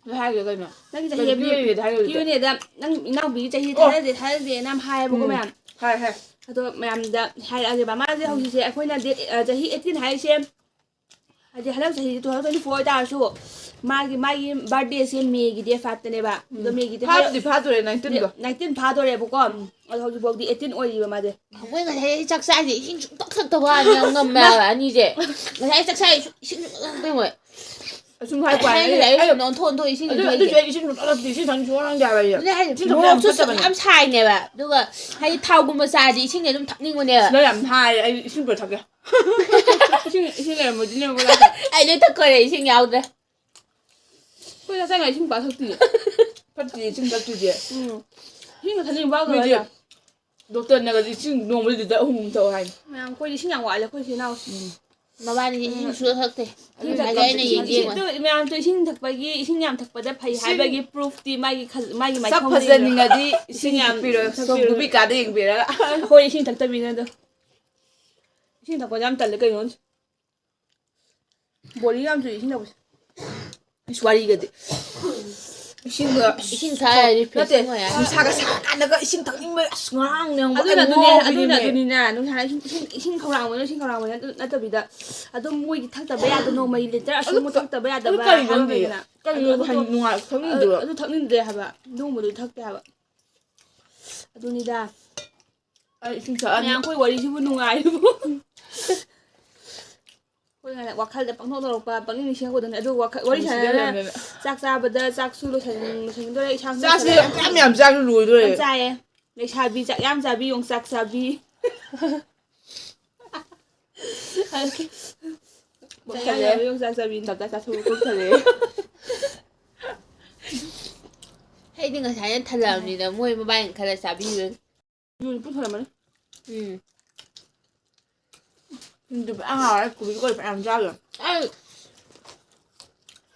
ꯑꯗꯨ ꯍꯥꯏꯔꯒꯦ ꯀꯩꯅꯣ꯫ ꯅꯪꯒꯤ ꯀꯩꯅꯣ ꯆꯍꯤ ꯀ꯭ꯌꯨ ꯑꯦꯟ ꯑꯦꯗ ꯍꯥꯏꯔꯣꯏꯗ꯭ꯔꯣ? ꯀ꯭ꯌꯨ ꯑꯦꯟ ꯑꯦꯗ ꯅꯪ ꯏꯅꯥꯎꯄꯤꯒꯤ ꯆꯍꯤ ꯑꯣ. ꯊꯥꯖꯗꯦ ꯊꯥꯖꯗꯦꯅ ꯌꯥꯝ ꯍꯥꯏꯌꯦꯕꯀꯣ ꯎꯝ. ꯃꯌꯥꯝ꯫ ꯍꯥꯏ ꯍꯥꯏ꯫ ꯑꯗꯣ ꯃꯌꯥꯝꯗ ꯍꯥꯏꯔꯛꯑꯒꯦꯕ ꯃꯥꯁꯦ ꯍꯧꯖꯤꯛꯁꯦ ꯑꯩꯈꯣꯏꯅ ꯗꯦꯠ ꯆꯍꯤ ꯑꯩꯠꯇꯤꯟ ꯍꯥꯏꯔꯤꯁꯦ ꯍꯥꯏꯗꯤ ꯍꯟꯗꯛ ꯆꯍꯤꯁꯦ ꯇꯨ ꯊꯥꯎꯖꯟ ꯇ꯭ꯋꯦꯟꯇꯤ ꯐꯣꯔ ꯑꯣꯏꯇꯥꯔꯁꯨ ꯃꯥꯒꯤ ꯃꯥꯒꯤ ꯕꯥꯔꯗꯦꯁꯦ ꯃꯦꯒꯤ ꯗꯦꯠ ꯐꯥꯏꯚꯇꯅꯦꯕ꯫ ꯑꯗꯣ ꯃꯦꯒꯤ ꯗꯦꯠ ꯐꯥꯕꯨꯗꯤ ꯐꯥꯗꯣꯔꯦ ꯅꯥꯏꯟꯇꯤꯟꯗꯣ꯫ ꯅꯥꯏꯟꯇꯤꯟ ꯐꯥꯗꯣꯔꯦꯕꯀꯣ꯫ ꯑꯗꯣ ꯍꯧꯖꯤꯛꯐꯥꯎꯗꯤ ꯑꯩꯠꯇꯤꯟ ꯑꯣꯏꯔꯤꯕ ꯃꯥꯁꯦ꯫ ꯃꯣꯏ ꯉꯁꯥꯏ ꯆꯥꯛ ꯆꯥꯏꯁꯦ ꯏꯁꯤꯡ ꯁꯨꯡꯊꯛ ꯊꯛꯇꯕ ꯋꯥꯅꯤ ꯌꯥꯝ ꯉꯝꯃꯦ ꯍꯥꯏꯕ ꯑꯅꯤꯁꯦ꯫ ꯉꯁꯥꯏ ꯆꯥꯛ ꯆꯥꯏꯁꯦ ꯏꯁꯤꯡ ꯁꯨꯡꯊꯛ ꯊꯛꯇꯦ ꯃꯣꯏ꯫ ꯑꯁꯨꯝ ꯍꯥꯏꯕ ꯋꯥꯅꯤ꯫ ꯉꯁꯥꯏ ꯑꯩ- ꯂꯥꯏꯔꯤꯛ ꯅꯣꯟꯊꯣꯛ ꯅꯣꯟꯊꯣꯛ ꯏꯁꯤꯡ ꯑꯗꯨ ꯊꯛꯏꯁꯦ꯫ ꯑꯗꯨꯁꯨ ꯑꯩ ꯏꯁꯤꯡ ꯁꯨꯡꯊꯛ ꯊꯛꯇꯦ ꯏꯁꯤꯡ ꯊꯛꯅꯤꯡꯁꯨ ꯊꯛꯅꯤꯡꯗꯦ ꯍꯥꯏꯕ ꯑꯩ꯫ ꯑꯗꯨꯅꯦ ꯍꯥꯏꯁꯦ ꯏꯁꯤꯡ ꯊꯛꯄ ꯃꯣꯔꯣꯛꯁꯨ ꯌꯥꯝ ꯁꯨꯝ ꯐꯠꯇꯕꯅꯦ꯫ ꯌꯥꯝ ꯁꯥꯏꯅꯦꯕ꯫ ꯑꯗꯨꯒ ꯍꯥꯏꯗꯤ ꯊꯥꯎꯒꯨꯝꯕ ꯆꯥꯁꯦ ꯏꯁꯤꯡꯁꯦ ꯑꯗꯨꯝ ꯊꯛꯅꯤꯡꯕꯅꯦꯕ꯫ ꯁꯤꯗ ꯌꯥꯝ ꯍꯥꯏꯔꯦ ꯑꯩ ꯏꯁꯤꯡ ꯄꯨꯔ ꯊꯛꯀꯦ꯫ ꯏꯁꯤꯡ ꯏꯁꯤꯡ ꯂꯩꯔꯝꯃꯣꯏꯗꯣꯏꯅꯦꯕ꯫ ꯑꯩ ꯂꯣꯏ ꯊꯛꯈ꯭ꯔꯦ ꯏꯁꯤꯡ ꯌꯥꯎꯗ꯭ꯔꯦ꯫ ꯑꯩꯈꯣꯏ ꯆꯥꯛ ꯆꯥꯉꯥꯏ ꯏꯁꯤꯡ ꯄꯥꯛ ꯊꯛꯇꯤꯌꯦ꯫ ꯐꯠꯇꯤꯌꯦ ꯏꯁꯤꯡ ꯊꯛꯇ꯭ꯔꯤꯁꯦ꯫ ꯎꯝ. ꯏꯁꯤꯡ ꯊꯛꯅꯤꯡꯕ ꯐꯥꯎꯗꯕ ꯃꯤꯗꯤ ꯍꯥꯏꯇꯥꯔꯦ꯫ ꯗꯣꯛꯇꯔꯅꯒꯗꯤ ꯏꯁꯤꯡ ꯅꯣꯡꯃꯗ ꯂꯤꯇꯔ ꯑꯍꯨꯝ ꯑꯍꯨꯝ ꯊꯛꯑꯣ ꯍꯥꯏꯅꯤ꯫ ꯃꯌꯥꯝ ꯑꯩꯈꯣꯏꯗꯤ ꯏꯁꯤꯡ ꯌꯥꯝ ꯋꯥꯠꯂꯦ ꯑꯩꯈꯣꯏ ꯏꯆꯤꯜ ꯏꯅꯥꯎꯁꯦ꯫ ꯎꯝ. ꯃꯕꯥꯅꯤꯗꯤ ꯏꯁꯤꯡ ꯁꯨꯡꯊꯛ ꯊꯛꯇꯦ꯫ ꯏꯁꯤꯡ ꯊꯛꯄ ꯍꯥꯏꯗꯤ ꯑꯩꯅ ꯏꯁꯤꯡ ꯌꯦꯡꯒꯦ ꯏꯁꯤꯡ ꯌꯦꯡꯉꯣ꯫ ꯊꯛꯇꯕ ꯃꯌꯥꯝꯗꯣ ꯏꯁꯤꯡ ꯊꯛꯄꯒꯤ, ꯏꯁꯤꯡ ꯌꯥꯝ ꯊꯛꯄꯗ ꯐꯩ ꯏꯁꯤꯡ ꯍꯥꯏꯕꯒꯤ proofꯇꯤ ꯃꯥꯒꯤ ꯈꯜ-, ꯃꯥꯒꯤ ꯁꯛ ꯃꯥꯏꯊꯣꯡꯗ ꯐꯖꯅꯤꯡꯉꯗꯤ ꯏꯁꯤꯡ ꯏꯁꯤꯡ ꯌꯥꯝ ꯊꯛꯄꯤꯔꯣ꯫ ꯊꯛꯄꯤꯔꯣ꯫ ꯁꯣꯝ ꯒꯨꯕꯤꯀꯥꯗ ꯌꯦꯡꯕꯤꯔꯒ꯫ ꯑꯩꯈꯣꯏ ꯏꯁꯤꯡ ꯊꯛꯇꯕꯤꯅꯦ ꯑꯗꯣ꯫ ꯏꯁꯤꯡ ꯊꯛꯄꯁꯦ ꯌꯥꯝ ꯇꯜꯂꯦ ꯀꯩꯅꯣ ꯈꯪꯗꯦ꯫ Boring ꯌꯥꯝ ꯆꯨꯏ ꯏꯁꯤꯡ ꯊꯛꯄꯁꯦ꯫ ꯏꯁ, ꯋꯥꯔꯤꯒꯗꯤ꯫ ꯏꯁꯤꯡꯒ, ꯏꯁꯤꯡ ꯊꯛꯑꯗꯤ refresh ꯅꯠꯇꯦ, ꯑꯣꯏ ꯍꯥꯏ꯫ ꯅꯨꯡꯁꯥꯒ ꯁꯥꯔꯀꯥꯟꯗꯒ ꯏꯁꯤꯡ ꯊꯛꯅꯤꯡꯕ, ꯑꯁ, ꯉꯔꯥꯡꯅꯦ ꯈꯪꯕ꯭ꯔꯥ? ꯑꯗꯨꯅ ꯑꯩ ꯑꯗꯨꯅꯦ, ꯑꯗꯨꯅ ꯉꯥꯎꯕꯤꯅꯦꯃꯤ꯫ ꯑꯗꯨꯅꯤꯅꯦ, ꯅꯨꯡꯁꯥ ꯏꯁꯤꯡ, ꯏꯁꯤꯡ, ꯏꯁꯤꯡ ꯈꯧꯔꯥꯡꯕꯅ, ꯏꯁꯤꯡ ꯈꯧꯔꯥꯡꯕꯅ ꯑꯗꯨ ꯅꯠꯇꯕꯤꯗ, ꯑꯗꯨꯝ ꯃꯣꯏꯒꯤ ꯊꯛꯇꯕ ꯌꯥꯗꯕ, ꯅꯣꯡꯃꯒꯤ litre ꯑꯁꯨꯛꯃꯨꯛ ꯑꯗꯨ ꯊꯛꯇꯕ ꯌꯥꯗꯕ ꯑꯗꯨ ꯀꯔꯤꯅꯣ ꯍꯥꯏꯕ ꯈꯪꯗꯦ꯫ ꯂꯩꯗꯅ꯫ ꯀꯔꯤꯅꯣ ꯑꯗꯨ, ꯑꯗꯨ ꯍꯥꯏ-, ꯊꯛ-, ꯅꯨꯡꯉꯥꯏ-, ꯑꯗꯨ, ꯈꯪꯗꯦꯕ꯫ ꯑꯗꯨ ꯊꯛꯅꯤꯡꯗꯦ ꯍꯥꯏꯕ, ꯑꯗꯨꯒꯨꯝꯕꯗꯨ ꯊꯛꯇꯦ ꯍꯥꯏꯕ꯫ ꯑꯗꯨꯅꯤꯗ꯫ ꯑꯩ ꯏꯁꯤꯡ ꯊꯛꯑꯅꯤ꯫ ꯃꯌꯥꯝ, ꯑꯩꯈꯣꯏ ꯋꯥꯔꯤꯁꯤꯕꯨ ꯅꯨꯡꯉꯥꯏꯔꯤꯕꯣ? ꯑꯩꯈꯣꯏꯅ ꯋꯥꯈꯜꯗ ꯄꯪꯊꯣꯛ ꯊꯣꯛꯂꯛꯄ, ꯄꯪꯅꯤꯡ ꯅꯤꯡꯁꯤꯡꯉꯛꯄꯗꯨꯅꯦ꯫ ꯑꯗꯨ ꯋꯥꯈꯜ, ꯋꯥꯔꯤ ꯁꯥꯟꯅꯅ ꯆꯥꯛ ꯆꯥꯕꯗ ꯆꯥꯛꯁꯨ ꯂꯣꯏꯁꯟ-, ꯂꯣꯏꯁꯟꯈꯤꯗꯣꯔꯦ, ꯏꯁꯥꯁꯨ ꯆꯥꯛꯁꯦ ꯂꯣꯏꯁꯜꯂꯦ꯫ ꯌꯥꯝ ꯌꯥꯝ ꯆꯥꯕ ꯂꯣꯏꯗꯣꯔꯦ꯫ ꯌꯥꯝ ꯆꯥꯏꯌꯦ꯫ ꯂꯩꯁꯥꯕꯤ ꯆꯥꯛ ꯌꯥꯝ ꯆꯥꯕꯤ, ꯌꯣꯡꯆꯥꯛ ꯆꯥꯕꯤ꯫ ꯆꯥꯛ ꯌꯥꯝ ꯆꯥꯕꯤ, ꯌꯣꯡꯆꯥꯛ ꯆꯥꯕꯤꯅꯤ꯫ ꯇꯞꯇꯥꯏ ꯆꯥꯊꯣꯛꯑ ꯄꯨꯛ ꯊꯜꯂꯦ꯫ ꯑꯩꯗꯤ ꯉꯁꯥꯏꯅ ꯊꯜꯂꯛꯑꯕꯅꯤꯗ, ꯃꯣꯏ ꯃꯕꯥꯏꯅ ꯈꯔ ꯆꯥꯕꯤꯕꯅꯤ꯫ ꯌꯨꯝ ꯄꯨꯊꯔꯝꯃꯅꯤ꯫ ꯎꯝ꯫ ꯑꯗꯨ ꯐꯖꯅ ꯍꯥꯎꯔꯦ, ꯀꯣꯕꯤ ꯀꯣꯏ ꯐꯅꯌꯥꯝ ꯆꯥꯈ꯭ꯔꯦ꯫ ꯑꯩ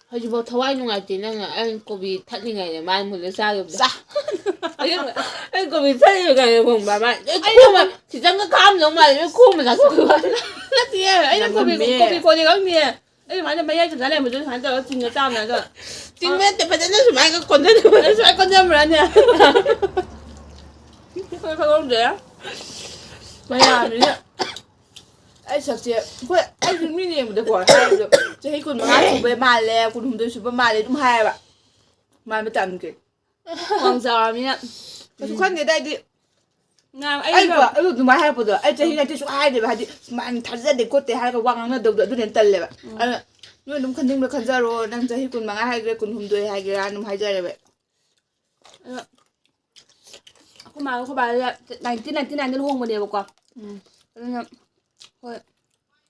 ꯍꯧꯖꯤꯛꯐꯥꯎ ꯊꯋꯥꯏ ꯅꯨꯡꯉꯥꯏꯇꯦ ꯅꯪꯅ꯫ ꯑꯩ ꯀꯣꯕꯤ ꯊꯠꯂꯤꯉꯩꯗ ꯃꯥꯅ ꯃꯨꯜꯂ ꯆꯥꯈꯤꯕꯗꯣ꯫ ꯆꯥ-, ꯑꯩ ꯀꯣꯕꯤ ꯊꯠꯂꯤꯉꯩꯗ ꯈꯪꯕ꯭ꯔꯥ? ꯃꯥ ꯂꯣꯏ ꯈꯣꯝꯃ, ꯈꯤꯇꯪꯒ ꯈꯥꯛꯑꯝꯗꯧ ꯃꯥꯜꯂꯦ, ꯂꯣꯏ ꯈꯣꯝꯃ ꯆꯥꯊꯣꯛꯈꯤꯕ ꯋꯥꯅꯤ꯫ ꯅꯠꯇꯤꯌꯦ, ꯑꯩꯅ ꯀꯣꯕꯤ, ꯅꯝꯃꯝꯃꯦ꯫ ꯀꯣꯕꯤ ꯀꯣꯟꯗꯦ ꯈꯪꯗꯤꯌꯦ꯫ ꯑꯩ ꯁꯨꯃꯥꯏꯅ ꯃꯌꯥꯏ ꯆꯨꯝꯖꯥ ꯂꯩꯔꯝꯕꯗꯨ ꯁꯨꯃꯥꯏꯅ ꯇꯧꯔꯒ ꯆꯤꯡꯉ ꯆꯥꯕꯅꯦ ꯑꯗꯣ꯫ ꯆꯤꯡꯕ ꯅꯠꯇꯦ, ꯐꯖꯅ ꯁꯨꯃꯥꯏꯅ ꯀꯣꯟꯁꯤꯟꯕ꯫ ꯑꯩ ꯁꯨꯃꯥꯏꯅ ꯀꯣꯟꯁꯤꯟꯕ꯭ꯔꯅꯦ? ꯈꯪꯗꯦ꯫ ꯃꯌꯥꯝꯁꯤꯅ ꯑꯩ ꯁꯛꯁꯦ, ꯍꯣꯏ, ꯑꯩꯁꯨ ꯃꯤꯅ ꯌꯦꯡꯕꯗꯀꯣ ꯍꯥꯏꯕꯗꯣ ꯆꯍꯤ ꯀꯨꯟꯃꯉꯥ ꯁꯨꯕ ꯃꯥꯜꯂꯦ, ꯀꯨꯟꯍꯨꯝꯗꯣꯏ ꯁꯨꯕ ꯃꯥꯜꯂꯦ ꯑꯗꯨꯝ ꯍꯥꯏꯌꯦꯕ꯫ ꯃꯥꯟꯕ ꯇꯥꯕꯅꯤ ꯀꯩꯅꯣ꯫ ꯋꯥꯡ ꯆꯥꯎꯔꯕꯅꯤꯅ꯫ ꯀꯩꯁꯨ ꯈꯟꯗꯦꯗ ꯑꯩꯗꯤ꯫ ꯅꯍꯥꯟ ꯑꯩꯒ ꯑꯩꯀꯣ, ꯑꯗꯨ ꯑꯗꯨꯃꯥꯏꯅ ꯍꯥꯏꯔꯛꯄꯗꯣ ꯑꯩ ꯆꯍꯤ ꯅꯠꯇꯦ ꯁꯨꯛꯍꯥꯏ ꯍꯥꯏꯗꯦꯕ, ꯍꯥꯏꯗꯤ ꯁꯨꯃꯥꯏꯅ ꯊꯥꯖꯗꯦ ꯈꯣꯠꯇꯦ ꯍꯥꯏꯔꯒ ꯋꯥ ꯉꯥꯡꯅꯗꯕꯗꯣ ꯑꯗꯨꯅ ꯍꯦꯟꯅ ꯇꯜꯂꯦꯕ꯫ ꯎꯝ꯫ ꯑꯗꯨꯅ ꯅꯣꯏ ꯑꯗꯨꯝ ꯈꯟꯅꯤꯡꯕ ꯈꯟꯖꯔꯣ, ꯅꯪ ꯆꯍꯤ ꯀꯨꯟꯃꯉꯥ ꯍꯥꯏꯒꯦꯔꯥ, ꯀꯨꯟꯍꯨꯝꯗꯣꯏ ꯍꯥꯏꯒꯦꯔꯥ ꯑꯗꯨꯝ ꯍꯥꯏꯖꯔꯦꯕ ꯑꯩ꯫ ꯑꯗꯣ ꯑꯩꯈꯣꯏ ꯃꯥꯒ ꯑꯩꯈꯣꯏ ꯕꯥꯒ nineteen ninety nineꯗ ꯂꯨꯍꯣꯡꯕꯅꯦꯕꯀꯣ꯫ ꯎꯝ꯫ ꯑꯗꯨꯅ ꯍꯣꯏ,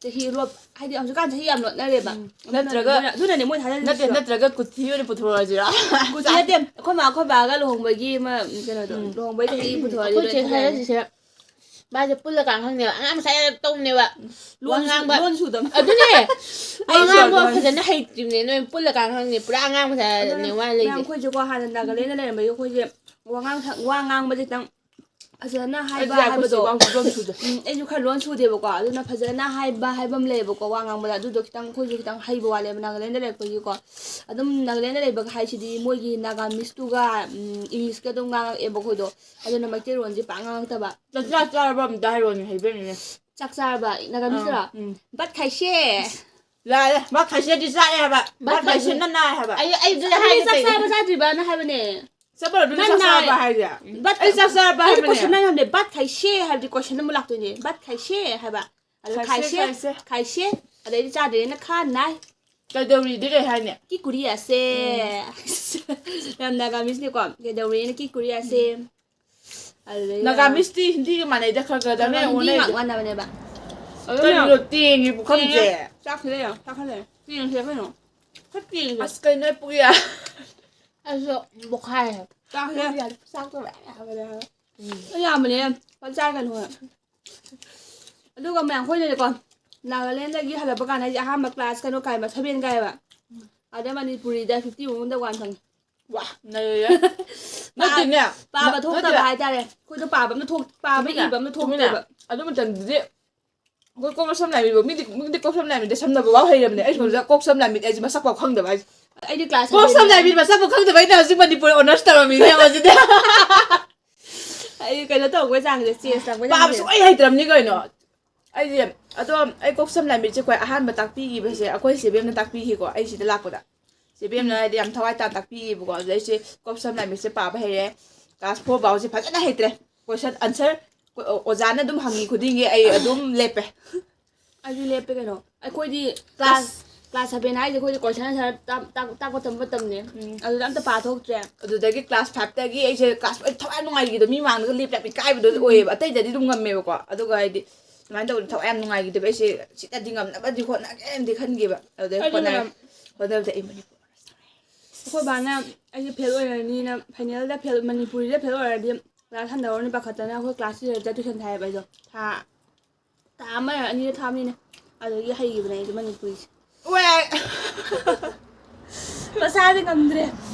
ꯆꯍꯤ ꯂꯣꯠ-, ꯍꯥꯏꯗꯤ ꯍꯧꯖꯤꯛꯀꯥꯟ ꯆꯍꯤ ꯌꯥꯝ ꯂꯣꯠꯅꯔꯦꯕ꯫ ꯎꯝ꯫ ꯑꯗꯨꯅ-, ꯅꯠꯇ꯭ꯔꯒ ꯑꯗꯨꯅ-, ꯑꯗꯨꯅꯅꯦ ꯃꯣꯏ ꯅꯠꯇꯦ, ꯊꯥꯖꯗ꯭ꯔꯤꯗꯣ꯫ ꯅꯠꯇ꯭ꯔꯒ ꯀꯨꯊꯤ ꯑꯣꯏꯅ ꯄꯨꯊꯣꯔꯛꯑꯁꯤꯔꯥ? ꯀꯨꯊꯤ ꯅꯠꯇꯦ, ꯑꯩꯈꯣꯏ ꯃꯥ ꯑꯩꯈꯣꯏ ꯕꯥꯒ ꯂꯨꯍꯣꯡꯕꯒꯤ ꯑꯃ, ꯀꯩꯅꯣꯗꯣ, ꯎꯝ꯫ ꯂꯨꯍꯣꯡꯕꯒꯤ ꯆꯍꯤ ꯄꯨꯊꯣꯔꯛꯑꯗꯤ ꯑꯩꯈꯣꯏ ꯂꯣꯏ ꯆꯦ ꯊꯥꯖꯔꯅꯤ꯫ ꯊꯥꯖꯁꯤꯁꯦ꯫ ꯃꯥꯁꯦ ꯄꯨꯜꯂꯀꯥꯟ ꯈꯪꯅꯦꯕ, ꯑꯉꯥꯡ ꯃꯆꯥ ꯇꯧꯅꯦꯕ꯫ ꯋꯥ ꯂꯣꯟ ꯁꯨ- ꯉꯥꯡꯕ ꯂꯣꯟ ꯁꯨꯗꯕ꯫ ꯑꯗꯨꯅꯦ꯫ ꯋꯥ ꯑꯩ ꯉꯥꯡꯕ ꯁꯨꯗꯕ꯫ ꯐꯖꯅ ꯍꯩꯇ꯭ꯔꯤꯕꯅꯦ꯫ ꯅꯣꯏ ꯄꯨꯜꯂꯀꯥꯟ ꯈꯪꯅꯤ꯫ ꯄꯨꯔꯥ ꯑꯉꯥꯡ ꯃꯆꯥꯅꯦ ꯃꯥ ꯂꯩꯁꯦ꯫ ꯑꯩꯈꯣꯏꯁꯨꯀꯣ ꯍꯥꯟꯅ ꯅꯥꯒꯥꯂꯦꯟꯗ ꯂꯩꯔꯝꯕꯒꯤ ꯑꯩꯈꯣꯏꯁꯦ ꯋꯥꯉꯥꯡ ꯁ- ꯋꯥ ꯉꯥꯡꯕꯁꯦ ꯈꯤꯇꯪ ꯐꯖꯅ ꯍꯥꯏꯕ ꯑꯩꯗꯤ ꯑꯩꯈꯣꯏ ꯍꯥꯏꯕꯗꯣ꯫ ꯆꯦ ꯋꯥꯡꯁꯨ ꯂꯣꯟ ꯁꯨꯗꯦ꯫ ꯎꯝ, ꯑꯩꯁꯨ ꯈꯔ ꯂꯣꯟ ꯁꯨꯗꯦꯕꯀꯣ꯫ ꯑꯗꯨꯅ ꯐꯖꯅ ꯍꯥꯏꯕ ꯍꯥꯏꯕ ꯑꯃ ꯂꯩꯌꯦꯕꯀꯣ, ꯋꯥ ꯉꯥꯡꯕꯗ꯫ ꯑꯗꯨꯗꯣ ꯈꯤꯇꯪ ꯑꯩꯈꯣꯏꯁꯨ ꯈꯤꯇꯪ ꯍꯩꯕ ꯋꯥꯠꯂꯦꯕ ꯅꯥꯒꯥꯂꯦꯟꯗ ꯂꯩꯔꯛꯄꯒꯤꯀꯣ꯫ ꯑꯗꯨꯝ ꯅꯥꯒꯥꯂꯦꯟꯗ ꯂꯩꯕ ꯍꯥꯏꯁꯤꯗꯤ ꯃꯣꯏꯒꯤ ꯅꯥꯒꯥꯃꯤꯁꯇꯨꯒ ꯏꯪꯂꯤꯁꯀ ꯑꯗꯨꯝ ꯉꯥꯡꯉꯛꯑꯦꯕ ꯑꯩꯈꯣꯏꯗꯣ꯫ ꯑꯗꯨꯅ ꯃꯩꯇꯩꯂꯣꯟꯁꯦ ꯄꯥꯛ ꯉꯥꯡꯉꯛꯇꯕ꯫ ꯆꯥꯛ ꯆꯥꯔꯕ ꯑꯝꯇ ꯍꯥꯏꯔꯣꯅꯦ, ꯍꯩꯕ꯭ꯔ ꯌꯦꯡꯉꯨꯅꯦ꯫ ꯆꯥꯛ ꯆꯥꯔꯕ ꯅꯥꯒꯥꯃꯤꯁꯇꯔꯣ? ꯎꯝ꯫ ꯕꯠ ꯈꯥꯏꯁꯦ꯫ ꯂꯥꯛꯑꯦ꯫ ꯃꯥ ꯈꯥꯏꯁꯦꯗꯤ ꯆꯥꯛꯑꯦ ꯍꯥꯏꯕ꯫ ꯃꯥ ꯈꯥꯏꯁꯦ ꯅꯅꯥꯏ ꯍꯥꯏꯕ꯫ ꯑꯩ ꯑꯩ ꯑꯗꯨꯗꯤ ꯅꯪꯗꯤ ꯍꯥꯏꯒꯦ ꯆꯥꯛ ꯇꯧꯔꯤꯅꯦ꯫ ꯆꯥꯕ ꯆꯥꯗ꯭ꯔꯤꯕꯅ ꯍꯥꯏꯕꯅꯦ꯫ ꯆꯠꯄ ꯂꯣꯏꯔ ꯅꯪ ꯆꯥꯛ ꯅꯥꯏ꯫ ꯆꯥꯔꯕ ꯍꯥꯏꯁꯦ꯫ ꯕꯠ ꯑꯩ ꯆꯥꯛ ꯆꯥꯔꯕ ꯑꯩ ꯍꯥꯏꯕꯅꯦ꯫ ꯀꯣꯏꯁꯟ ꯍꯪꯉꯝꯗꯦ꯫ ꯕꯠ ꯈꯥꯏꯁꯦ ꯍꯥꯏꯕꯗꯤ ꯀꯣꯏꯁꯟ ꯑꯃ ꯂꯥꯛꯇꯣꯏꯅꯦ꯫ ꯕꯠ ꯈꯥꯏꯁꯦ ꯍꯥꯏꯕ꯫ ꯑꯗꯨ ꯈꯥꯏꯁꯦ, ꯈꯥꯏꯁꯦ, ꯈꯥꯏꯁꯦ꯫ ꯈꯥꯏꯁꯦ꯫ ꯑꯗꯩꯗꯤ ꯆꯥꯗ꯭ꯔꯦꯅ ꯈꯥ ꯅꯥꯏ꯫ ꯀꯩꯗꯧꯔꯤꯗꯤ ꯀꯩ ꯍꯥꯏꯅꯤ? ꯀꯤ ꯀꯨꯔꯤ ꯑꯁꯦ꯫ ꯌꯥꯝ ꯅꯥꯒꯥꯃꯤꯁꯅꯤꯀꯣ꯫ ꯀꯩꯗꯧꯔꯦꯅ ꯀꯤ ꯀꯨꯔꯤ ꯑꯁꯦ꯫ ꯑꯗꯨꯗꯩꯗꯤ ꯅꯥꯒꯥꯃꯤꯁꯇꯤ ꯍꯤꯟꯗꯤꯒ ꯃꯥꯟꯅꯩꯗ ꯈꯔ ꯈꯔ ꯗꯪꯅ ꯍꯤꯟꯗꯤ ꯑꯣꯟꯅꯩꯗ꯫ ꯉꯥꯛ ꯃꯥꯟꯅꯕꯅꯦꯕ꯫ ꯀꯔꯤꯅꯣ ꯇꯦꯡꯉꯤ ꯄꯨꯈꯝꯁꯦ? ꯆꯥꯛꯁꯤꯗ ꯌꯦꯡꯉꯣ, ꯆꯥꯛꯈꯜꯂꯦ꯫ ꯇꯦꯡꯁꯦ ꯀꯩꯅꯣ? ꯈꯔ ꯇꯦꯡꯁꯦ꯫ ꯑꯁ ꯀꯩꯅꯣ ꯄꯨꯌꯥ꯫ ꯑꯩꯁꯨ ꯕꯣꯈꯥꯏ꯫ ꯆꯥꯛꯁꯦ꯫ ꯆꯥꯛꯇꯣ ꯃꯌꯥꯝ ꯌꯥꯝꯕꯅꯦ꯫ ꯑꯩ ꯌꯥꯝꯕꯅꯦ꯫ ꯐꯖꯅ ꯆꯥꯏ ꯀꯩꯅꯣ꯫ ꯑꯗꯨꯒ ꯃꯌꯥꯝ ꯑꯩꯈꯣꯏꯅꯅꯦꯀꯣ, ꯅꯥꯒꯥꯂꯦꯟꯗꯒꯤ ꯍꯜꯂꯛꯄ ꯀꯥꯟꯗ ꯑꯩꯁꯦ ꯑꯍꯥꯟꯕ ꯀ꯭ꯂꯥꯁ ꯀꯩꯅꯣ ꯀꯥꯏꯕ, ꯁꯚꯦꯟ ꯀꯥꯏꯕ꯫ ꯑꯗ ꯃꯅꯤꯄꯨꯔꯤꯗ ꯐꯤꯐꯇꯤ ꯃꯨꯛ ꯋꯥꯟ ꯐꯪꯉꯤ꯫ ꯋꯥ ꯅꯩꯔꯦ꯫ ꯅꯠꯇꯦꯅꯦ꯫ ꯄꯥꯕ ꯅ- ꯊꯣꯛꯇꯕ ꯅꯠꯇꯦ꯫ ꯍꯥꯏꯇꯥꯔꯦ꯫ ꯑꯩꯈꯣꯏꯗꯣ ꯄꯥꯕ ꯑꯃ ꯊꯣꯛ-, ꯄꯥꯕ ꯇꯨꯃꯤꯟꯅ, ꯏꯕ ꯑꯃ ꯇꯨꯃꯤꯟꯅ꯫ ꯊꯣꯛꯇꯦꯕ꯫ ꯑꯗꯨ ꯃꯇꯝꯗꯨꯗꯤ ꯑꯩꯈꯣꯏ ꯀꯣꯛ ꯁꯝ ꯂꯥꯏ ꯃꯤꯕ ꯃꯤꯗꯤ ꯃꯤꯗꯤ ꯀꯣꯛ ꯁꯝ ꯂꯥꯏ ꯃꯤꯗ ꯁꯝꯅꯕ ꯐꯥꯎ ꯍꯩꯔꯕꯅꯦ꯫ ꯑꯩ ꯁꯣꯝꯗ ꯀꯣꯛ ꯁꯝ ꯂꯥꯏ ꯃꯤꯗ ꯑꯩꯁꯦ ꯃꯁꯛ ꯐꯥꯎ ꯈꯪꯗꯕ ꯍꯥꯏꯁꯦ꯫ ꯑꯩꯗꯤ ꯀ꯭ꯂꯥꯁ ꯀꯣꯛ ꯁꯝ ꯂꯥꯏ ꯃꯤꯗ ꯃꯁꯛ ꯐꯥꯎ ꯈꯪꯗꯕ ꯑꯩꯅ ꯍꯧꯖꯤꯛ ꯃꯅꯤꯄꯨꯔ ꯑꯣꯅꯔꯁ ꯇꯧꯔꯝꯃꯤꯅꯦ ꯍꯧꯖꯤꯛꯇꯤ꯫ ꯑꯩ ꯀꯩꯅꯣ ꯇꯧꯕꯩ ꯆꯥꯡꯁꯦ, ꯆꯦꯁ ꯇꯧꯕꯩ ꯄꯥꯕ ꯆꯥꯡꯁꯦ꯫ ꯁꯨꯡꯍꯩ ꯍꯩꯇ꯭ꯔꯕꯅꯤ ꯀꯩꯅꯣ꯫ ꯑꯩꯁꯦ ꯑꯗꯣ ꯑꯩ ꯀꯣꯛ ꯁꯝ ꯂꯥꯏ ꯃꯤꯠꯁꯦ ꯑꯩꯈꯣꯏ ꯑꯍꯥꯟꯕ ꯇꯥꯛꯄꯤꯈꯤꯕꯁꯦ ꯑꯩꯈꯣꯏ ꯆꯦꯕꯦꯝꯅ ꯇꯥꯛꯄꯤꯈꯤꯀꯣ꯫ ꯑꯩ ꯁꯤꯗ ꯂꯥꯛꯄꯗ ꯆꯦꯕꯦꯝꯅ ꯍꯥꯏꯗꯤ ꯌꯥꯝ ꯊꯋꯥꯏ ꯇꯥꯅ ꯇꯥꯛꯄꯤꯈꯤꯕꯀꯣ꯫ ꯑꯗꯨꯗ ꯑꯩꯁꯦ ꯀꯣꯛ ꯁꯝ ꯂꯥꯏ ꯃꯤꯠꯁꯦ ꯄꯥꯕ ꯍꯩꯔꯦ꯫ ꯀ꯭ꯂꯥꯁ ꯐꯣꯔ ꯐꯥꯎꯁꯦ ꯐꯖꯅ ꯍꯩꯇ꯭ꯔꯦ꯫ ꯀꯣꯏꯁꯟ ꯑꯟꯁꯔ ꯑꯣꯖꯥꯅ ꯑꯗꯨꯝ ꯍꯪꯉꯤ ꯈꯨꯗꯤꯡꯒꯤ ꯑꯩ ꯑꯗꯨꯝ ꯂꯦꯞꯄꯦ꯫ ꯑꯩꯁꯨ ꯂꯦꯞꯄꯦ ꯀꯩꯅꯣ꯫ ꯑꯩꯈꯣꯏꯗꯤ ꯀ꯭ꯂꯥꯁ, ꯀ꯭ꯂꯥꯁ ꯁꯚꯦꯟ ꯍꯥꯏꯁꯦ ꯑꯩꯈꯣꯏꯗꯤ ꯀꯣꯏꯁꯟ ꯑꯟꯁꯔ ꯇꯥꯛ-, ꯇꯥꯛ-, ꯇꯥꯛꯄ ꯇꯝꯕ ꯃꯇꯝꯅꯦ꯫ ꯎꯝ꯫ ꯑꯗꯨꯗ ꯑꯝꯇ ꯄꯥꯊꯣꯛꯇ꯭ꯔꯦ꯫ ꯑꯗꯨꯗꯒꯤ ꯀ꯭ꯂꯥꯁ ꯐꯥꯏꯚꯇꯒꯤ ꯑꯩꯁꯦ ꯀ꯭ꯂꯥꯁ ꯑꯩ ꯊꯋꯥꯏ ꯌꯥꯝ ꯅꯨꯡꯉꯥꯏꯈꯤꯗꯕ, ꯃꯤ ꯃꯥꯡꯗꯒ ꯂꯦꯞꯄ ꯌꯥꯝ ꯏꯀꯥꯏꯕꯗꯣ ꯑꯣꯏꯌꯦꯕ꯫ ꯑꯇꯩꯗꯗꯤ ꯑꯗꯨꯝ ꯉꯝꯃꯦꯕꯀꯣ꯫ ꯑꯗꯨꯒ ꯍꯥꯏꯗꯤ ꯁꯨꯃꯥꯏꯅ ꯇꯧꯗꯅ ꯊꯋꯥꯏ ꯌꯥꯝ ꯅꯨꯡꯉꯥꯏꯈꯤꯗꯕ꯫ ꯑꯩꯁꯦ ꯁꯤꯗꯗꯤ ꯉꯝꯅꯕꯗꯤ ꯍꯣꯠꯅꯒꯦꯅꯗꯤ ꯈꯟꯈꯤꯕ꯫ ꯑꯗꯨꯗꯩ ꯑꯩꯗꯤ ꯍꯣꯠꯅꯔꯦ꯫ ꯉꯝ- ꯍꯣꯠꯅꯕꯗ ꯑꯩ ꯃꯅꯤꯄꯨꯔ ꯑꯩꯈꯣꯏ ꯕꯥꯅ ꯑꯩꯁꯦ ꯐꯦꯜ ꯑꯣꯏꯔꯅꯤꯅ, ꯐꯥꯏꯅꯦꯜꯗ ꯐꯦꯜ, ꯃꯅꯤꯄꯨꯔꯤꯗ ꯐꯦꯜ ꯑꯣꯏꯔꯗꯤ ꯀ꯭ꯂꯥꯁ ꯍꯟꯗꯛ ꯍꯧꯔꯅꯤ ꯄꯥꯈꯠꯇꯅ ꯑꯩꯈꯣꯏ ꯀ꯭ꯂꯥꯁ ꯇꯨꯌꯦꯜꯞꯇ ꯇꯨꯏꯁꯟ ꯊꯥꯏꯌꯦꯕ ꯑꯩꯗꯣ꯫ ꯊꯥ ꯊꯥ ꯑꯃꯔ ꯑꯅꯤꯔ ꯊꯥꯕꯅꯤꯅꯦ꯫ ꯑꯗꯨꯗꯒꯤ ꯍꯩꯈꯤꯕꯅꯦ ꯑꯩꯗꯣ ꯃꯅꯤꯄꯨꯔꯤꯁꯦ꯫ ꯋꯦ꯫ ꯃꯁꯥꯁꯦ ꯉꯝꯗ꯭ꯔꯦ꯫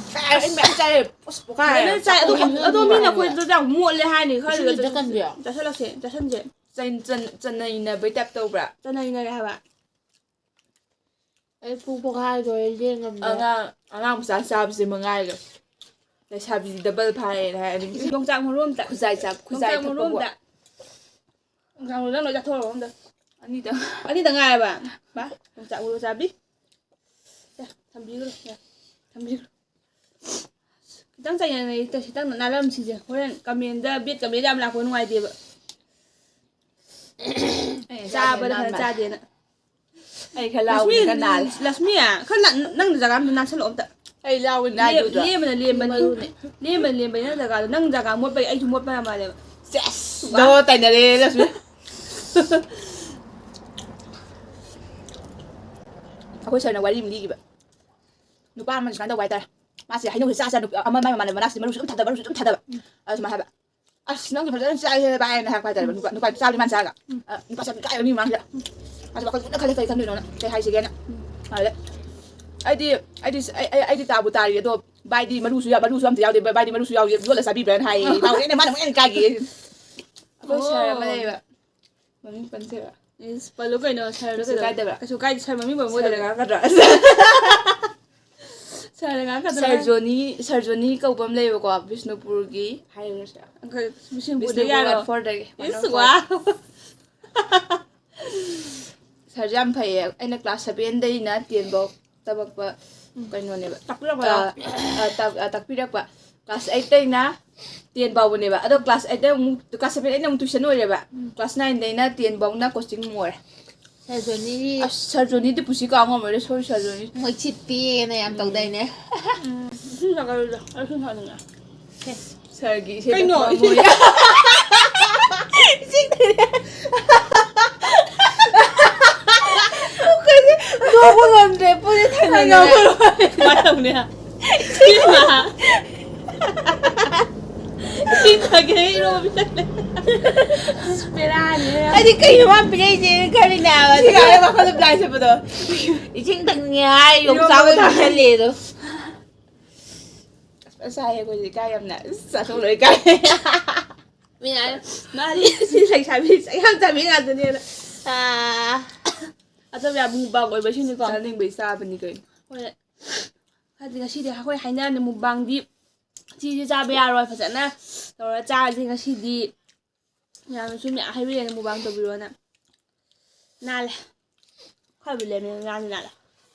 ꯑꯩ ꯃꯌꯥꯝ ꯆꯥꯏꯌꯦ꯫ ꯑꯁ, ꯄꯣꯛꯈꯥꯏ꯫ ꯐꯖꯅ ꯆꯥꯏ꯫ ꯑꯗꯣ ꯆꯥꯛꯈꯨꯝ ꯑꯗꯣ ꯃꯤꯅ ꯑꯩꯈꯣꯏ ꯃꯅꯨꯡ ꯑꯗꯨꯗ ꯌꯥꯝ ꯃꯣꯠꯂꯦ ꯍꯥꯏꯅꯤ꯫ ꯈꯔ ꯏꯁꯤꯡ ꯈꯤꯇ ꯀꯟꯕꯤꯌꯣ꯫ ꯆꯥꯁꯤꯜꯂꯛꯁꯦ, ꯆꯥꯁꯤꯟꯁꯦ꯫ ꯆꯟ- ꯆꯟ- ꯆꯟꯅꯩꯅꯕꯩ ꯇꯥꯏꯞ ꯇꯧꯕ꯭ꯔꯥ? ꯆꯥꯅꯩꯅꯔꯦ ꯍꯥꯏꯕ꯫ ꯑꯩ ꯄꯨꯛ ꯄꯣꯛꯈꯥꯏꯗꯣꯔꯦ, ꯂꯦꯡ ꯉꯝꯗ꯭ꯔꯦ꯫ ꯑꯉꯥꯡ ꯑꯉꯥꯡ ꯃꯆꯥ ꯆꯥꯕꯁꯦ ꯃꯉꯥꯏꯔꯦ꯫ ꯂꯩꯁꯥꯕꯤꯗꯤ ꯗꯕꯜ ꯐꯥꯔꯦꯅ ꯍꯥꯏꯔꯅꯤ꯫ ꯌꯣꯡꯆꯥꯛ ꯃꯔꯨ ꯑꯝꯇ꯫ ꯈꯨꯖꯥꯏ ꯆꯥ- ꯈꯨꯖꯥꯏ ꯌꯣꯡꯆꯥꯛ ꯃꯔꯨ ꯊꯛꯄꯕꯨ꯫ ꯑꯝꯇ꯫ ꯌꯣꯡꯆꯥꯛ ꯃꯔꯨ ꯅꯪ ꯂꯣꯏ ꯆꯥꯊꯣꯛꯑꯕ ꯑꯝꯇ꯫ ꯑꯅꯤꯗꯪ꯫ ꯑꯅꯤꯗ ꯉꯥꯏꯔꯕ? ꯕꯥ, ꯌꯣꯡꯆꯥꯛ ꯃꯔꯨ ꯆꯥꯕꯤ꯫ ꯁꯦ, ꯊꯝꯕꯤꯈ꯭ꯔꯣ꯫ ꯁꯦ, ꯊꯝꯕꯤꯈ꯭ꯔꯣ꯫ ꯈꯤꯇꯪ ꯆꯥꯏꯅꯅ ꯈꯤꯇꯪ ꯅꯥꯜꯂꯝꯁꯤꯁꯦ꯫ ꯍꯣꯔꯦꯟ ꯀꯃꯦꯟꯗ ꯕꯦꯠ ꯀꯃꯦꯟ ꯌꯥꯝ ꯂꯥꯛꯄ ꯅꯨꯡꯉꯥꯏꯇꯦꯕ꯫ ꯑꯩ ꯆꯥꯕꯗ ꯅꯥꯟ ꯈꯔ ꯃꯥꯜꯂꯦ꯫ ꯆꯥꯗꯦꯅ꯫ ꯑꯩ ꯈꯔ ꯂꯛꯁꯃꯤ, ꯂꯥꯎꯕꯅꯤ ꯈꯔ ꯅꯥꯜꯂꯦ꯫ ꯂꯛꯁꯃꯤ, ꯈꯔ ꯅ- ꯅꯪ ꯖꯒꯥ ꯑꯝꯗ ꯅꯥꯟꯁꯜꯂꯛꯑꯣ ꯑꯝꯇ꯫ ꯑꯩ ꯂꯥꯎꯕꯅꯤ ꯂꯦꯝ- ꯅꯥꯜꯂꯨꯗ꯭ꯔꯣ? ꯂꯦꯝꯕꯅ ꯂꯦꯝꯕꯅꯤ꯫ ꯃꯔꯨꯅꯦ꯫ ꯂꯦꯝꯕꯅ ꯂꯦꯝꯕꯅꯤ ꯅꯪ ꯖꯒꯥꯗꯣ꯫ ꯅꯪ ꯖꯒꯥ ꯃꯣꯠꯄꯒꯤ ꯑꯩꯁꯨ ꯃꯣꯠꯄ ꯌꯥꯝ ꯃꯥꯜꯂꯦꯕ꯫ ꯁꯦꯁ! ꯗꯣ ꯇꯥꯏꯅꯔꯦ ꯂꯛꯁꯃꯤ꯫ ꯑꯩꯈꯣꯏ ꯁꯔꯅ ꯋꯥꯔꯤ ꯑꯃ ꯂꯤꯈꯤꯕ꯫ ꯅꯨꯄꯥ ꯑꯃꯅ ꯁꯨꯃꯥꯏꯅ ꯇꯧꯕ ꯍꯥꯏꯇꯥꯔꯦ꯫ ꯃꯥꯁꯦ ꯍꯩꯅꯧꯁꯦ ꯆꯥ ꯆꯥ ꯅꯨꯄꯤ ꯑꯃ ꯃꯥꯏ ꯃꯃꯥꯟꯅꯕ ꯃꯅꯥꯛꯁꯤꯗ ꯃꯔꯨꯁꯨ ꯑꯗꯨꯝ ꯊꯥꯗꯕ, ꯃꯔꯨꯁꯨ ꯑꯗꯨꯝ ꯊꯥꯗꯕ꯫ ꯑꯗꯨ ꯁꯨꯃꯥꯏꯅ ꯍꯥꯏꯕ, "ꯑꯁ, ꯅꯪꯁꯨ ꯐꯖꯅ ꯆꯥꯏꯍꯦ ꯚꯥꯏ" ꯍꯥꯏꯅ ꯍꯥꯏꯔꯛꯄ ꯍꯥꯏꯇꯥꯔꯦ꯫ ꯅꯨꯄꯥ ꯅꯨꯄꯥ ꯆꯥꯕꯗꯤ ꯃꯥꯅ ꯆꯥꯔꯒ꯫ ꯑ, ꯅꯨꯄꯥ ꯆꯥꯕꯗꯤ ꯀꯥꯏꯕ ꯃꯤ ꯃꯃꯥꯡꯁꯤꯗ꯫ ꯃꯥꯁꯦ ꯋꯥꯈꯜ ꯃꯨꯟꯅ ꯈꯜꯂꯦ, "ꯀꯩ ꯈꯟꯗꯣꯏꯅꯣꯅ, ꯀꯩ ꯍꯥꯏꯁꯤꯒꯦꯅ?" ꯑꯗ ꯑꯩꯗꯤ, ꯑꯩꯗꯤ, ꯑꯩ, ꯑꯩ, "ꯑꯩꯗꯤ ꯇꯥꯕꯨ ꯇꯥꯔꯤ, ꯑꯗꯣ ꯚꯥꯏꯗꯤ ꯃꯔꯨꯁꯨ ꯌꯥ-, ꯃꯔꯨꯁꯨ ꯑꯝꯇ ꯌꯥꯎꯗꯦ, ꯚꯥꯏꯗꯤ ꯃꯔꯨꯁꯨ ꯌꯥꯎꯗꯦ, ꯌꯣꯠꯂ ꯆꯥꯕꯤꯕ꯭ꯔꯥꯅ" ꯍꯥꯏꯌꯦ꯫ ꯃꯥ ꯍꯣꯔꯦꯟ ꯃꯥꯅ ꯑꯃꯨꯛ ꯍꯦꯟꯅ ꯀꯥꯏꯈꯤꯌꯦ꯫ ꯑꯩꯈꯣꯏ ꯁꯔ ꯑꯃ ꯂꯩꯌꯦꯕ, ꯃꯃꯤꯡ ꯄꯟꯁꯦꯕ꯫ ꯏꯁ, ꯄꯜꯂꯨ ꯀꯩꯅꯣ, ꯁꯔꯗꯣ ꯀꯩꯁꯨ ꯀꯩꯗꯧ-, ꯀꯥꯏꯗꯕ꯭ꯔꯥ? ꯀꯩꯁꯨ ꯀꯥꯏꯗꯦ, ꯁꯔ ꯃꯃꯤꯡ ꯄꯟꯕ ꯁꯔꯗ ꯑꯣꯏꯗꯕ꯭ꯔꯥ? ꯉꯥꯡꯒꯗ꯭ꯔꯥ? ꯁꯔꯗ ꯉꯥꯡꯒꯗ꯭ꯔꯥ? ꯁꯔ ꯖꯣꯅꯤ, ꯁꯔ ꯖꯣꯅꯤ ꯀꯧꯕ ꯑꯃ ꯂꯩꯌꯦꯕꯀꯣ, ꯕꯤꯁꯅꯨꯄꯨꯔꯒꯤ ꯍꯥꯏꯔꯨꯔꯁꯤꯔꯥ? ꯑꯩꯈꯣꯏ ꯕꯤꯁꯦꯝꯄꯨꯔꯗ ꯕꯤꯁꯅꯨꯄꯨꯔ ꯌꯥꯔꯣ? ꯋꯥꯔꯗ ꯐꯣꯔꯗꯒꯤ, ꯋꯥꯔꯗ ꯏꯁ, ꯐꯣꯔ꯫ ꯋꯥ꯫ ꯁꯔꯁꯦ ꯌꯥꯝ ꯐꯩꯌꯦ꯫ ꯑꯩꯅ ꯀ꯭ꯂꯥꯁ ꯁꯚꯦꯟꯗꯩꯅ ꯇꯦꯟꯐꯧ ꯇꯝꯃꯛꯄ ꯀꯩꯅꯣꯅꯦꯕ꯫ ꯇꯥꯛꯄꯤꯔꯛꯄ? ꯑ, ꯑ, ꯇꯥꯛ-, ꯑ, ꯇꯥꯛꯄꯤꯔꯛꯄ꯫ ꯀ꯭ꯂꯥꯁ ꯑꯩꯠꯇꯩꯅ ꯇꯦꯟ ꯐꯥꯎꯕꯅꯦꯕ꯫ ꯑꯗꯣ ꯀ꯭ꯂꯥꯁ ꯑꯩꯠꯇꯩ ꯑꯃꯨꯛ, ꯀ꯭ꯂꯥꯁ ꯁꯚꯦꯟ ꯑꯩꯠꯅ ꯑꯃꯨꯛ ꯇꯨꯏꯁꯟ ꯑꯣꯏꯔꯦꯕ꯫ ꯀ꯭ꯂꯥꯁ ꯅꯥꯏꯟꯗꯩꯅ ꯇꯦꯟ ꯐꯥꯎꯅ ꯀꯣꯆꯤꯡ ꯑꯃꯨꯛ ꯑꯣꯏꯔꯦ꯫ ꯁꯔ ꯖꯣꯅꯤꯗꯤ ꯑꯁ, ꯁꯔ ꯖꯣꯅꯤꯗꯤ ꯄꯨꯟꯁꯤ ꯀꯥꯎ ꯉꯝꯃꯣꯏꯗ, ꯁꯣꯔꯤ ꯁꯔ ꯖꯣꯅꯤ꯫ ꯃꯣꯏ ꯆꯤꯠꯄꯤꯅ ꯌꯥꯝ ꯇꯧꯗꯥꯏꯅꯦ꯫ ꯎꯝ, ꯏꯁꯤꯡ ꯊꯛꯀꯗꯧꯗ꯫ ꯑꯩ ꯏꯁꯤꯡ ꯊꯛꯅꯤꯡꯉꯦ꯫ ꯁꯔꯒꯤ ꯏꯁꯩ ꯀꯩꯅꯣ? ꯇꯝꯐꯝ ꯑꯣꯏ꯫ ꯅꯣꯛꯄ ꯉꯝꯗ꯭ꯔꯦ, ꯄꯨꯔꯤ ꯊꯥꯡꯅꯤꯡꯉꯦ꯫ ꯀꯃꯥꯏꯅ ꯇꯧꯅꯤ? ꯏꯁꯤꯡ ꯊꯛ-, ꯏꯁꯤꯡ ꯊꯛꯀꯦ ꯏꯔꯣ ꯄꯤꯁꯜꯂꯦ꯫ ꯕꯦꯔꯥꯅꯤ꯫ ꯑꯩꯗꯤ ꯀꯩꯅꯣ ꯃꯥ ꯄꯤꯔꯛꯏꯁꯦ ꯈꯜꯂꯤꯅꯦ ꯍꯥꯏꯕ꯫ ꯁꯤ ꯀꯥꯏꯗ ꯋꯥꯈꯜꯗ ꯕ꯭ꯂꯥꯏꯟ ꯆꯠꯄꯗꯣ? ꯏꯁꯤꯡ ꯊꯛꯅꯤꯡꯉꯦ ꯍꯥꯏ ꯌꯣꯡꯆꯥꯛ ꯑꯣꯏꯅ ꯄꯤꯁꯜꯂꯦ ꯑꯗꯣ꯫ ꯑꯁ, ꯆꯥꯏ ꯑꯩꯈꯣꯏꯗꯤ ꯏꯀꯥꯏ ꯌꯥꯝꯅ꯫ ꯑꯁ, ꯆꯥꯊꯣꯛꯂꯣꯏ ꯏꯀꯥꯏ꯫ ꯃꯤꯅ ꯍꯥꯏ, "ꯃꯥꯗꯤ ꯁꯤ ꯂꯩꯁꯥꯕꯤ ꯆꯥꯛ ꯌꯥꯝ ꯆꯥꯕꯤ ꯉꯥꯛꯇꯅꯦꯅ"꯫ ꯑꯥ꯫ ꯑꯗꯣ ꯌꯥꯝ mukbang ꯑꯣꯏꯕꯁꯤꯅꯤꯀꯣ꯫ ꯆꯥꯅꯤꯡꯕꯩ ꯆꯥꯕꯅꯤ ꯀꯩꯅꯣ꯫ ꯍꯣꯏ꯫ ꯍꯥꯏꯗꯤ ꯉꯁꯤꯗꯤ ꯑꯩꯈꯣꯏ ꯍꯥꯏꯅꯔꯅꯤ mukbangꯗꯤ ꯁꯤꯁꯦ ꯆꯥꯕ ꯌꯥꯔꯣꯏ ꯐꯖꯅ ꯇꯧꯔ ꯆꯥꯔꯁꯦ ꯉꯁꯤꯗꯤ꯫ ꯃꯌꯥꯝꯅꯁꯨ ꯃꯌꯥꯝ ꯍꯥꯏꯕꯤꯔꯛꯑꯦ mukbang ꯇꯧꯕꯤꯔꯣꯅ꯫ ꯅꯥꯜꯂꯦ꯫ ꯈꯔꯕꯨ ꯂꯦꯝꯃꯦ ꯉꯥꯁꯦ ꯅꯥꯜꯂꯦ꯫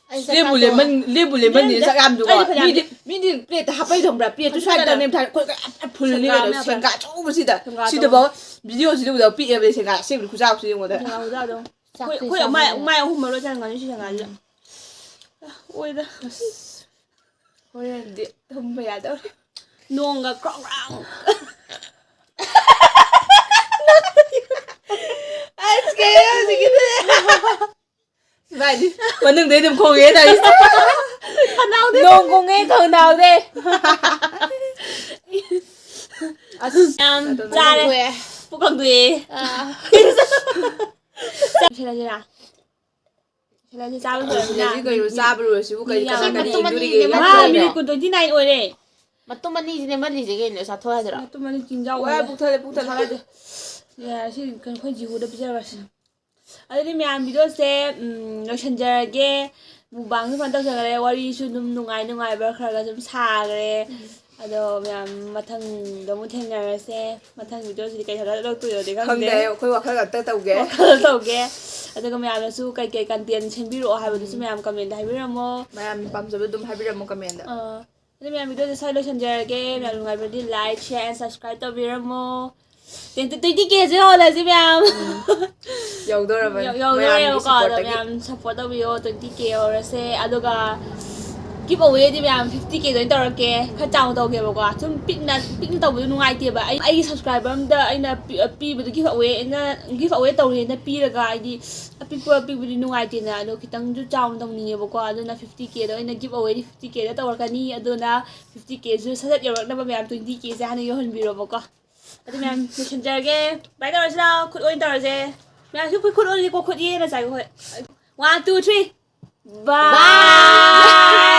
ꯑꯩ ꯆꯥꯛ ꯂꯦꯝꯕꯨ ꯆꯥ ꯂꯦꯝꯃꯟ-, ꯂꯦꯝꯕꯨ ꯂꯦꯝꯃꯟꯗꯦ ꯂꯦꯝꯗꯦ꯫ ꯆꯥꯛ ꯌꯥꯝꯗꯨꯀꯣ꯫ ꯑꯩꯗꯤ ꯐꯅꯌꯥꯝ ꯃꯤꯗꯤ, ꯂꯦꯝ-, ꯃꯤꯗꯤ plateꯇ ꯍꯥꯞꯄꯩ ꯊꯝꯕ꯭ꯔꯥ? Plateꯇꯨ ꯑꯗꯨ ꯁ꯭ꯋꯥꯏꯗ ꯅꯠꯇꯕ ꯇꯧꯅꯦ ꯊꯥꯏ꯫ ꯑꯩꯈꯣꯏ ꯀꯌꯥ ꯐꯨꯜꯂꯤ ꯁꯦꯡꯒꯥ ꯀꯩꯅꯣ? ꯑꯃ ꯁꯦꯡꯒꯥ ꯑꯆꯧꯕꯁꯤꯗ꯫ ꯁꯦꯡꯒꯥ ꯁꯤꯗꯐꯥꯎ ꯑꯆꯧꯕ꯫ Videoꯁꯤꯗ ꯎꯕꯗ ꯄꯤꯛꯑꯦꯕ ꯁꯦꯡꯒꯥ ꯑꯁꯦꯡꯕꯗꯤ ꯈꯨꯆꯥꯎꯁꯤ ꯌꯦꯡꯉꯣꯗ꯫ ꯁꯦꯡꯒꯥ ꯎꯗ ꯑꯗꯨꯝ꯫ ꯆꯥꯛꯁꯦ ꯑꯩꯈꯣꯏ, ꯑꯩꯈꯣꯏ ꯆꯥꯕ ꯃꯥꯏ, ꯌꯥꯔꯦ꯫ ꯃꯥꯏ ꯑꯍꯨꯝ ꯃꯔꯣꯏ ꯆꯪꯒꯅꯤ ꯁꯤ ꯁꯦꯡꯒꯥꯁꯤꯗ꯫ ꯎꯝ꯫ ꯑꯣꯏꯗ꯫ ꯑꯁ꯫ ꯍꯣꯔꯦꯟꯗꯤ ꯇꯨꯝꯕ ꯌꯥꯗꯧꯔꯦ꯫ ꯅꯣꯡꯒ ꯀ꯭ꯔꯣꯡ ꯀ꯭ꯔꯥꯡ꯫ ꯑꯁ, ꯀꯩꯅꯣ ꯍꯧꯖꯤꯛꯀꯤꯗꯨꯗꯤ? ꯁꯤꯕꯥꯏꯗꯤ ꯃꯅꯨꯡꯗꯩ ꯑꯗꯨꯝ ꯈꯣꯡꯉꯦ ꯇꯧꯔꯤꯁꯦ꯫ ꯈꯅꯥꯎꯗꯩ ꯅꯣꯡ ꯈꯣꯡꯉꯦ ꯈꯅꯥꯎꯗꯩ꯫ ꯑꯁ, ꯌꯥꯝ ꯅꯥꯇꯣꯟ ꯆꯥꯔꯦ꯫ ꯃꯅꯨꯡ ꯊꯣꯛꯑꯦ꯫ ꯄꯨꯛ ꯈꯪꯗꯣꯛꯑꯦ꯫ ꯑꯥ꯫ ꯂꯣꯏꯁꯤꯜꯂꯁꯤꯔꯥ? ꯂꯣꯏꯁꯤꯜꯂꯁꯤ, ꯆꯥꯕ ꯂꯣꯏꯔꯕꯅꯤꯅ꯫ ꯂꯣꯏꯁꯤꯜꯂꯁꯤ ꯀꯩꯅꯣ, ꯆꯥꯕ ꯂꯣꯏꯔꯁꯤꯕꯨ ꯀꯔꯤ ꯃꯤ ꯀꯅꯥ ꯌꯥꯝ ꯀꯔꯤ ꯃꯇꯨꯝ ꯑꯅꯤ ꯌꯦꯡꯗꯣꯔꯤꯒꯦ? ꯅꯦꯝꯃꯟ-, ꯌꯥꯝ ꯃꯥ ꯆꯥꯎꯕ꯭ꯔꯣ? ꯃꯤꯅꯤꯠ ꯀꯨꯟ, twenty nine ꯑꯣꯏꯔꯦ꯫ ꯃꯇꯨꯝ ꯑꯅꯤꯁꯤꯅꯦ ꯃꯜꯂꯤꯁꯦ ꯀꯩꯅꯣ, ꯆꯥꯊꯣꯛ ꯌꯥꯗ꯭ꯔꯣ? ꯃꯇꯨꯝ ꯑꯅꯤ ꯆꯤꯡꯖꯥꯎ ꯋꯥ, ꯑꯣꯏꯔꯦ꯫ ꯄꯨꯛ ꯊꯜꯂꯦ, ꯄꯨꯛ ꯊꯜꯂꯦ꯫ ꯆꯥꯔꯗꯤ꯫ ꯌꯥꯔꯦ, ꯁꯤ ꯀꯩꯅꯣ, ꯑꯩꯈꯣꯏ ꯖꯤꯍꯨꯗ ꯄꯤꯖꯔꯁꯤ꯫ ꯑꯗꯨꯗꯤ ꯃꯌꯥꯝ videoꯁꯦ, ꯎꯝ, ꯂꯣꯏꯁꯤꯟꯖꯔꯒꯦ꯫ Mukbangꯁꯨ ꯐꯖꯅ ꯇꯧꯖꯈ꯭ꯔꯦ, ꯋꯥꯔꯤꯁꯨ ꯑꯗꯨꯝ ꯅꯨꯡꯉꯥꯏ ꯅꯨꯡꯉꯥꯏꯕ ꯈꯔ ꯈꯔ ꯑꯗꯨꯝ ꯁꯥꯈ꯭ꯔꯦ꯫ ꯎꯝ꯫ ꯑꯗꯣ ꯃꯌꯥꯝ ꯃꯊꯪꯗ ꯑꯃꯨꯛ ꯊꯦꯡꯅꯔꯁꯦ꯫ ꯃꯊꯪ videoꯁꯤꯗꯤ ꯀꯩ ꯊꯥꯒꯠꯂꯛꯇꯣꯏꯅꯣꯗꯤ ꯈꯪꯗꯦ꯫ ꯈꯪꯗꯦ, ꯑꯩꯈꯣꯏ ꯋꯥꯈꯜ ꯉꯥꯛꯇ ꯇꯧꯒꯦ꯫ ꯋꯥꯈꯜ ꯇꯧꯒꯦ꯫ ꯑꯗꯨꯒ ꯃꯌꯥꯝꯅꯁꯨ ꯀꯩ ꯀꯩ content ꯁꯦꯝꯕꯤꯔꯛꯑꯣ ꯍꯥꯏꯕꯗꯨꯁꯨ ꯎꯝ꯫ ꯃꯌꯥꯝ commentꯗ ꯍꯥꯏꯕꯤꯔꯝꯃꯣ꯫ ꯃꯌꯥꯝꯅ ꯄꯥꯝꯖꯕ ꯑꯗꯨꯝ ꯍꯥꯏꯕꯤꯔꯝꯃꯣ commentꯗ꯫ ꯑꯥ꯫ ꯑꯗꯨ ꯃꯌꯥꯝ videoꯁꯦ ꯁ꯭ꯋꯥꯏ ꯂꯣꯏꯁꯤꯟꯖꯔꯒꯦ꯫ ꯃꯌꯥꯝ ꯅꯨꯡꯉꯥꯏꯕꯗꯤ like, share and subscribe ꯇꯧꯕꯤꯔꯝꯃꯣ꯫ Twenty, twenty Kꯁꯦ ꯌꯧꯍꯜꯂꯁꯤ ꯃꯌꯥꯝ꯫ ꯎꯝ꯫ ꯌꯧꯗꯣꯔꯕꯅꯤ꯫ ꯌꯧ-, ꯌꯧꯗꯣꯔꯦꯕꯀꯣ꯫ ꯃꯌꯥꯝꯒꯤ ꯑꯗꯣ supportꯇꯒꯤ꯫ ꯃꯌꯥꯝ support ꯇꯧꯕꯤꯌꯣ, twenty K ꯌꯧꯔꯁꯦ꯫ ꯑꯗꯨꯒ giveawayꯗꯤ ꯃꯌꯥꯝ fifty Kꯗ ꯑꯣꯏꯅ ꯇꯧꯔꯛꯀꯦ꯫ ꯈꯔ ꯆꯥꯎꯅ ꯇꯧꯒꯦꯕꯀꯣ꯫ ꯁꯨꯝ ꯄꯤꯛꯅ, ꯄꯤꯛꯅ ꯇꯧꯕꯗꯣ ꯅꯨꯡꯉꯥꯏꯇꯦꯕ꯫ ꯑꯩ, ꯑꯩꯒꯤ subscriber ꯑꯝꯗ ꯑꯩꯅ ꯄꯤ-, ꯄꯤꯕꯗꯣ giveaway ꯑꯩꯅ, giveaway ꯇꯧꯔꯦꯅ ꯄꯤꯔꯒ ꯍꯥꯏꯗꯤ ꯄꯤꯛꯄ ꯄꯤꯛꯄꯗꯤ ꯅꯨꯡꯉꯥꯏꯇꯦꯅ, ꯑꯗꯣ ꯈꯤꯇꯪꯁꯨ ꯆꯥꯎꯅ ꯇꯧꯅꯤꯡꯉꯦꯕꯀꯣ꯫ ꯑꯗꯨꯅ fifty K ꯗ ꯑꯣꯏꯅ give away ꯗꯤ fifty K ꯗ ꯇꯧꯔꯛꯀꯅꯤ꯫ ꯑꯗꯨꯅ fifty K ꯁꯨ ꯁꯠ ꯁꯠ ꯌꯧꯔꯛꯅꯕ ꯃꯌꯥꯝ twenty K ꯁꯦ ꯍꯥꯟꯅ ꯌꯧꯍꯟꯕꯤꯔꯣꯕꯀꯣ꯫ ꯑꯗꯨ ꯃꯌꯥꯝ ꯂꯣꯏꯁꯤꯟꯖꯔꯒꯦ꯫ ꯕꯥꯏ ꯇꯧꯔꯁꯤ ꯂꯥꯛꯑꯣ, ꯈꯨꯠ ꯑꯣꯏꯅ ꯇꯧꯔꯁꯦ꯫ ꯃꯌꯥꯝꯁꯨ ꯑꯩꯈꯣꯏ ꯈꯨꯠ ꯑꯣꯏꯅꯤꯀꯣ, ꯈꯨꯠ ꯌꯦꯅ ꯆꯥꯏꯀꯣ ꯑꯩꯈꯣꯏ꯫ One, two, three. Bye.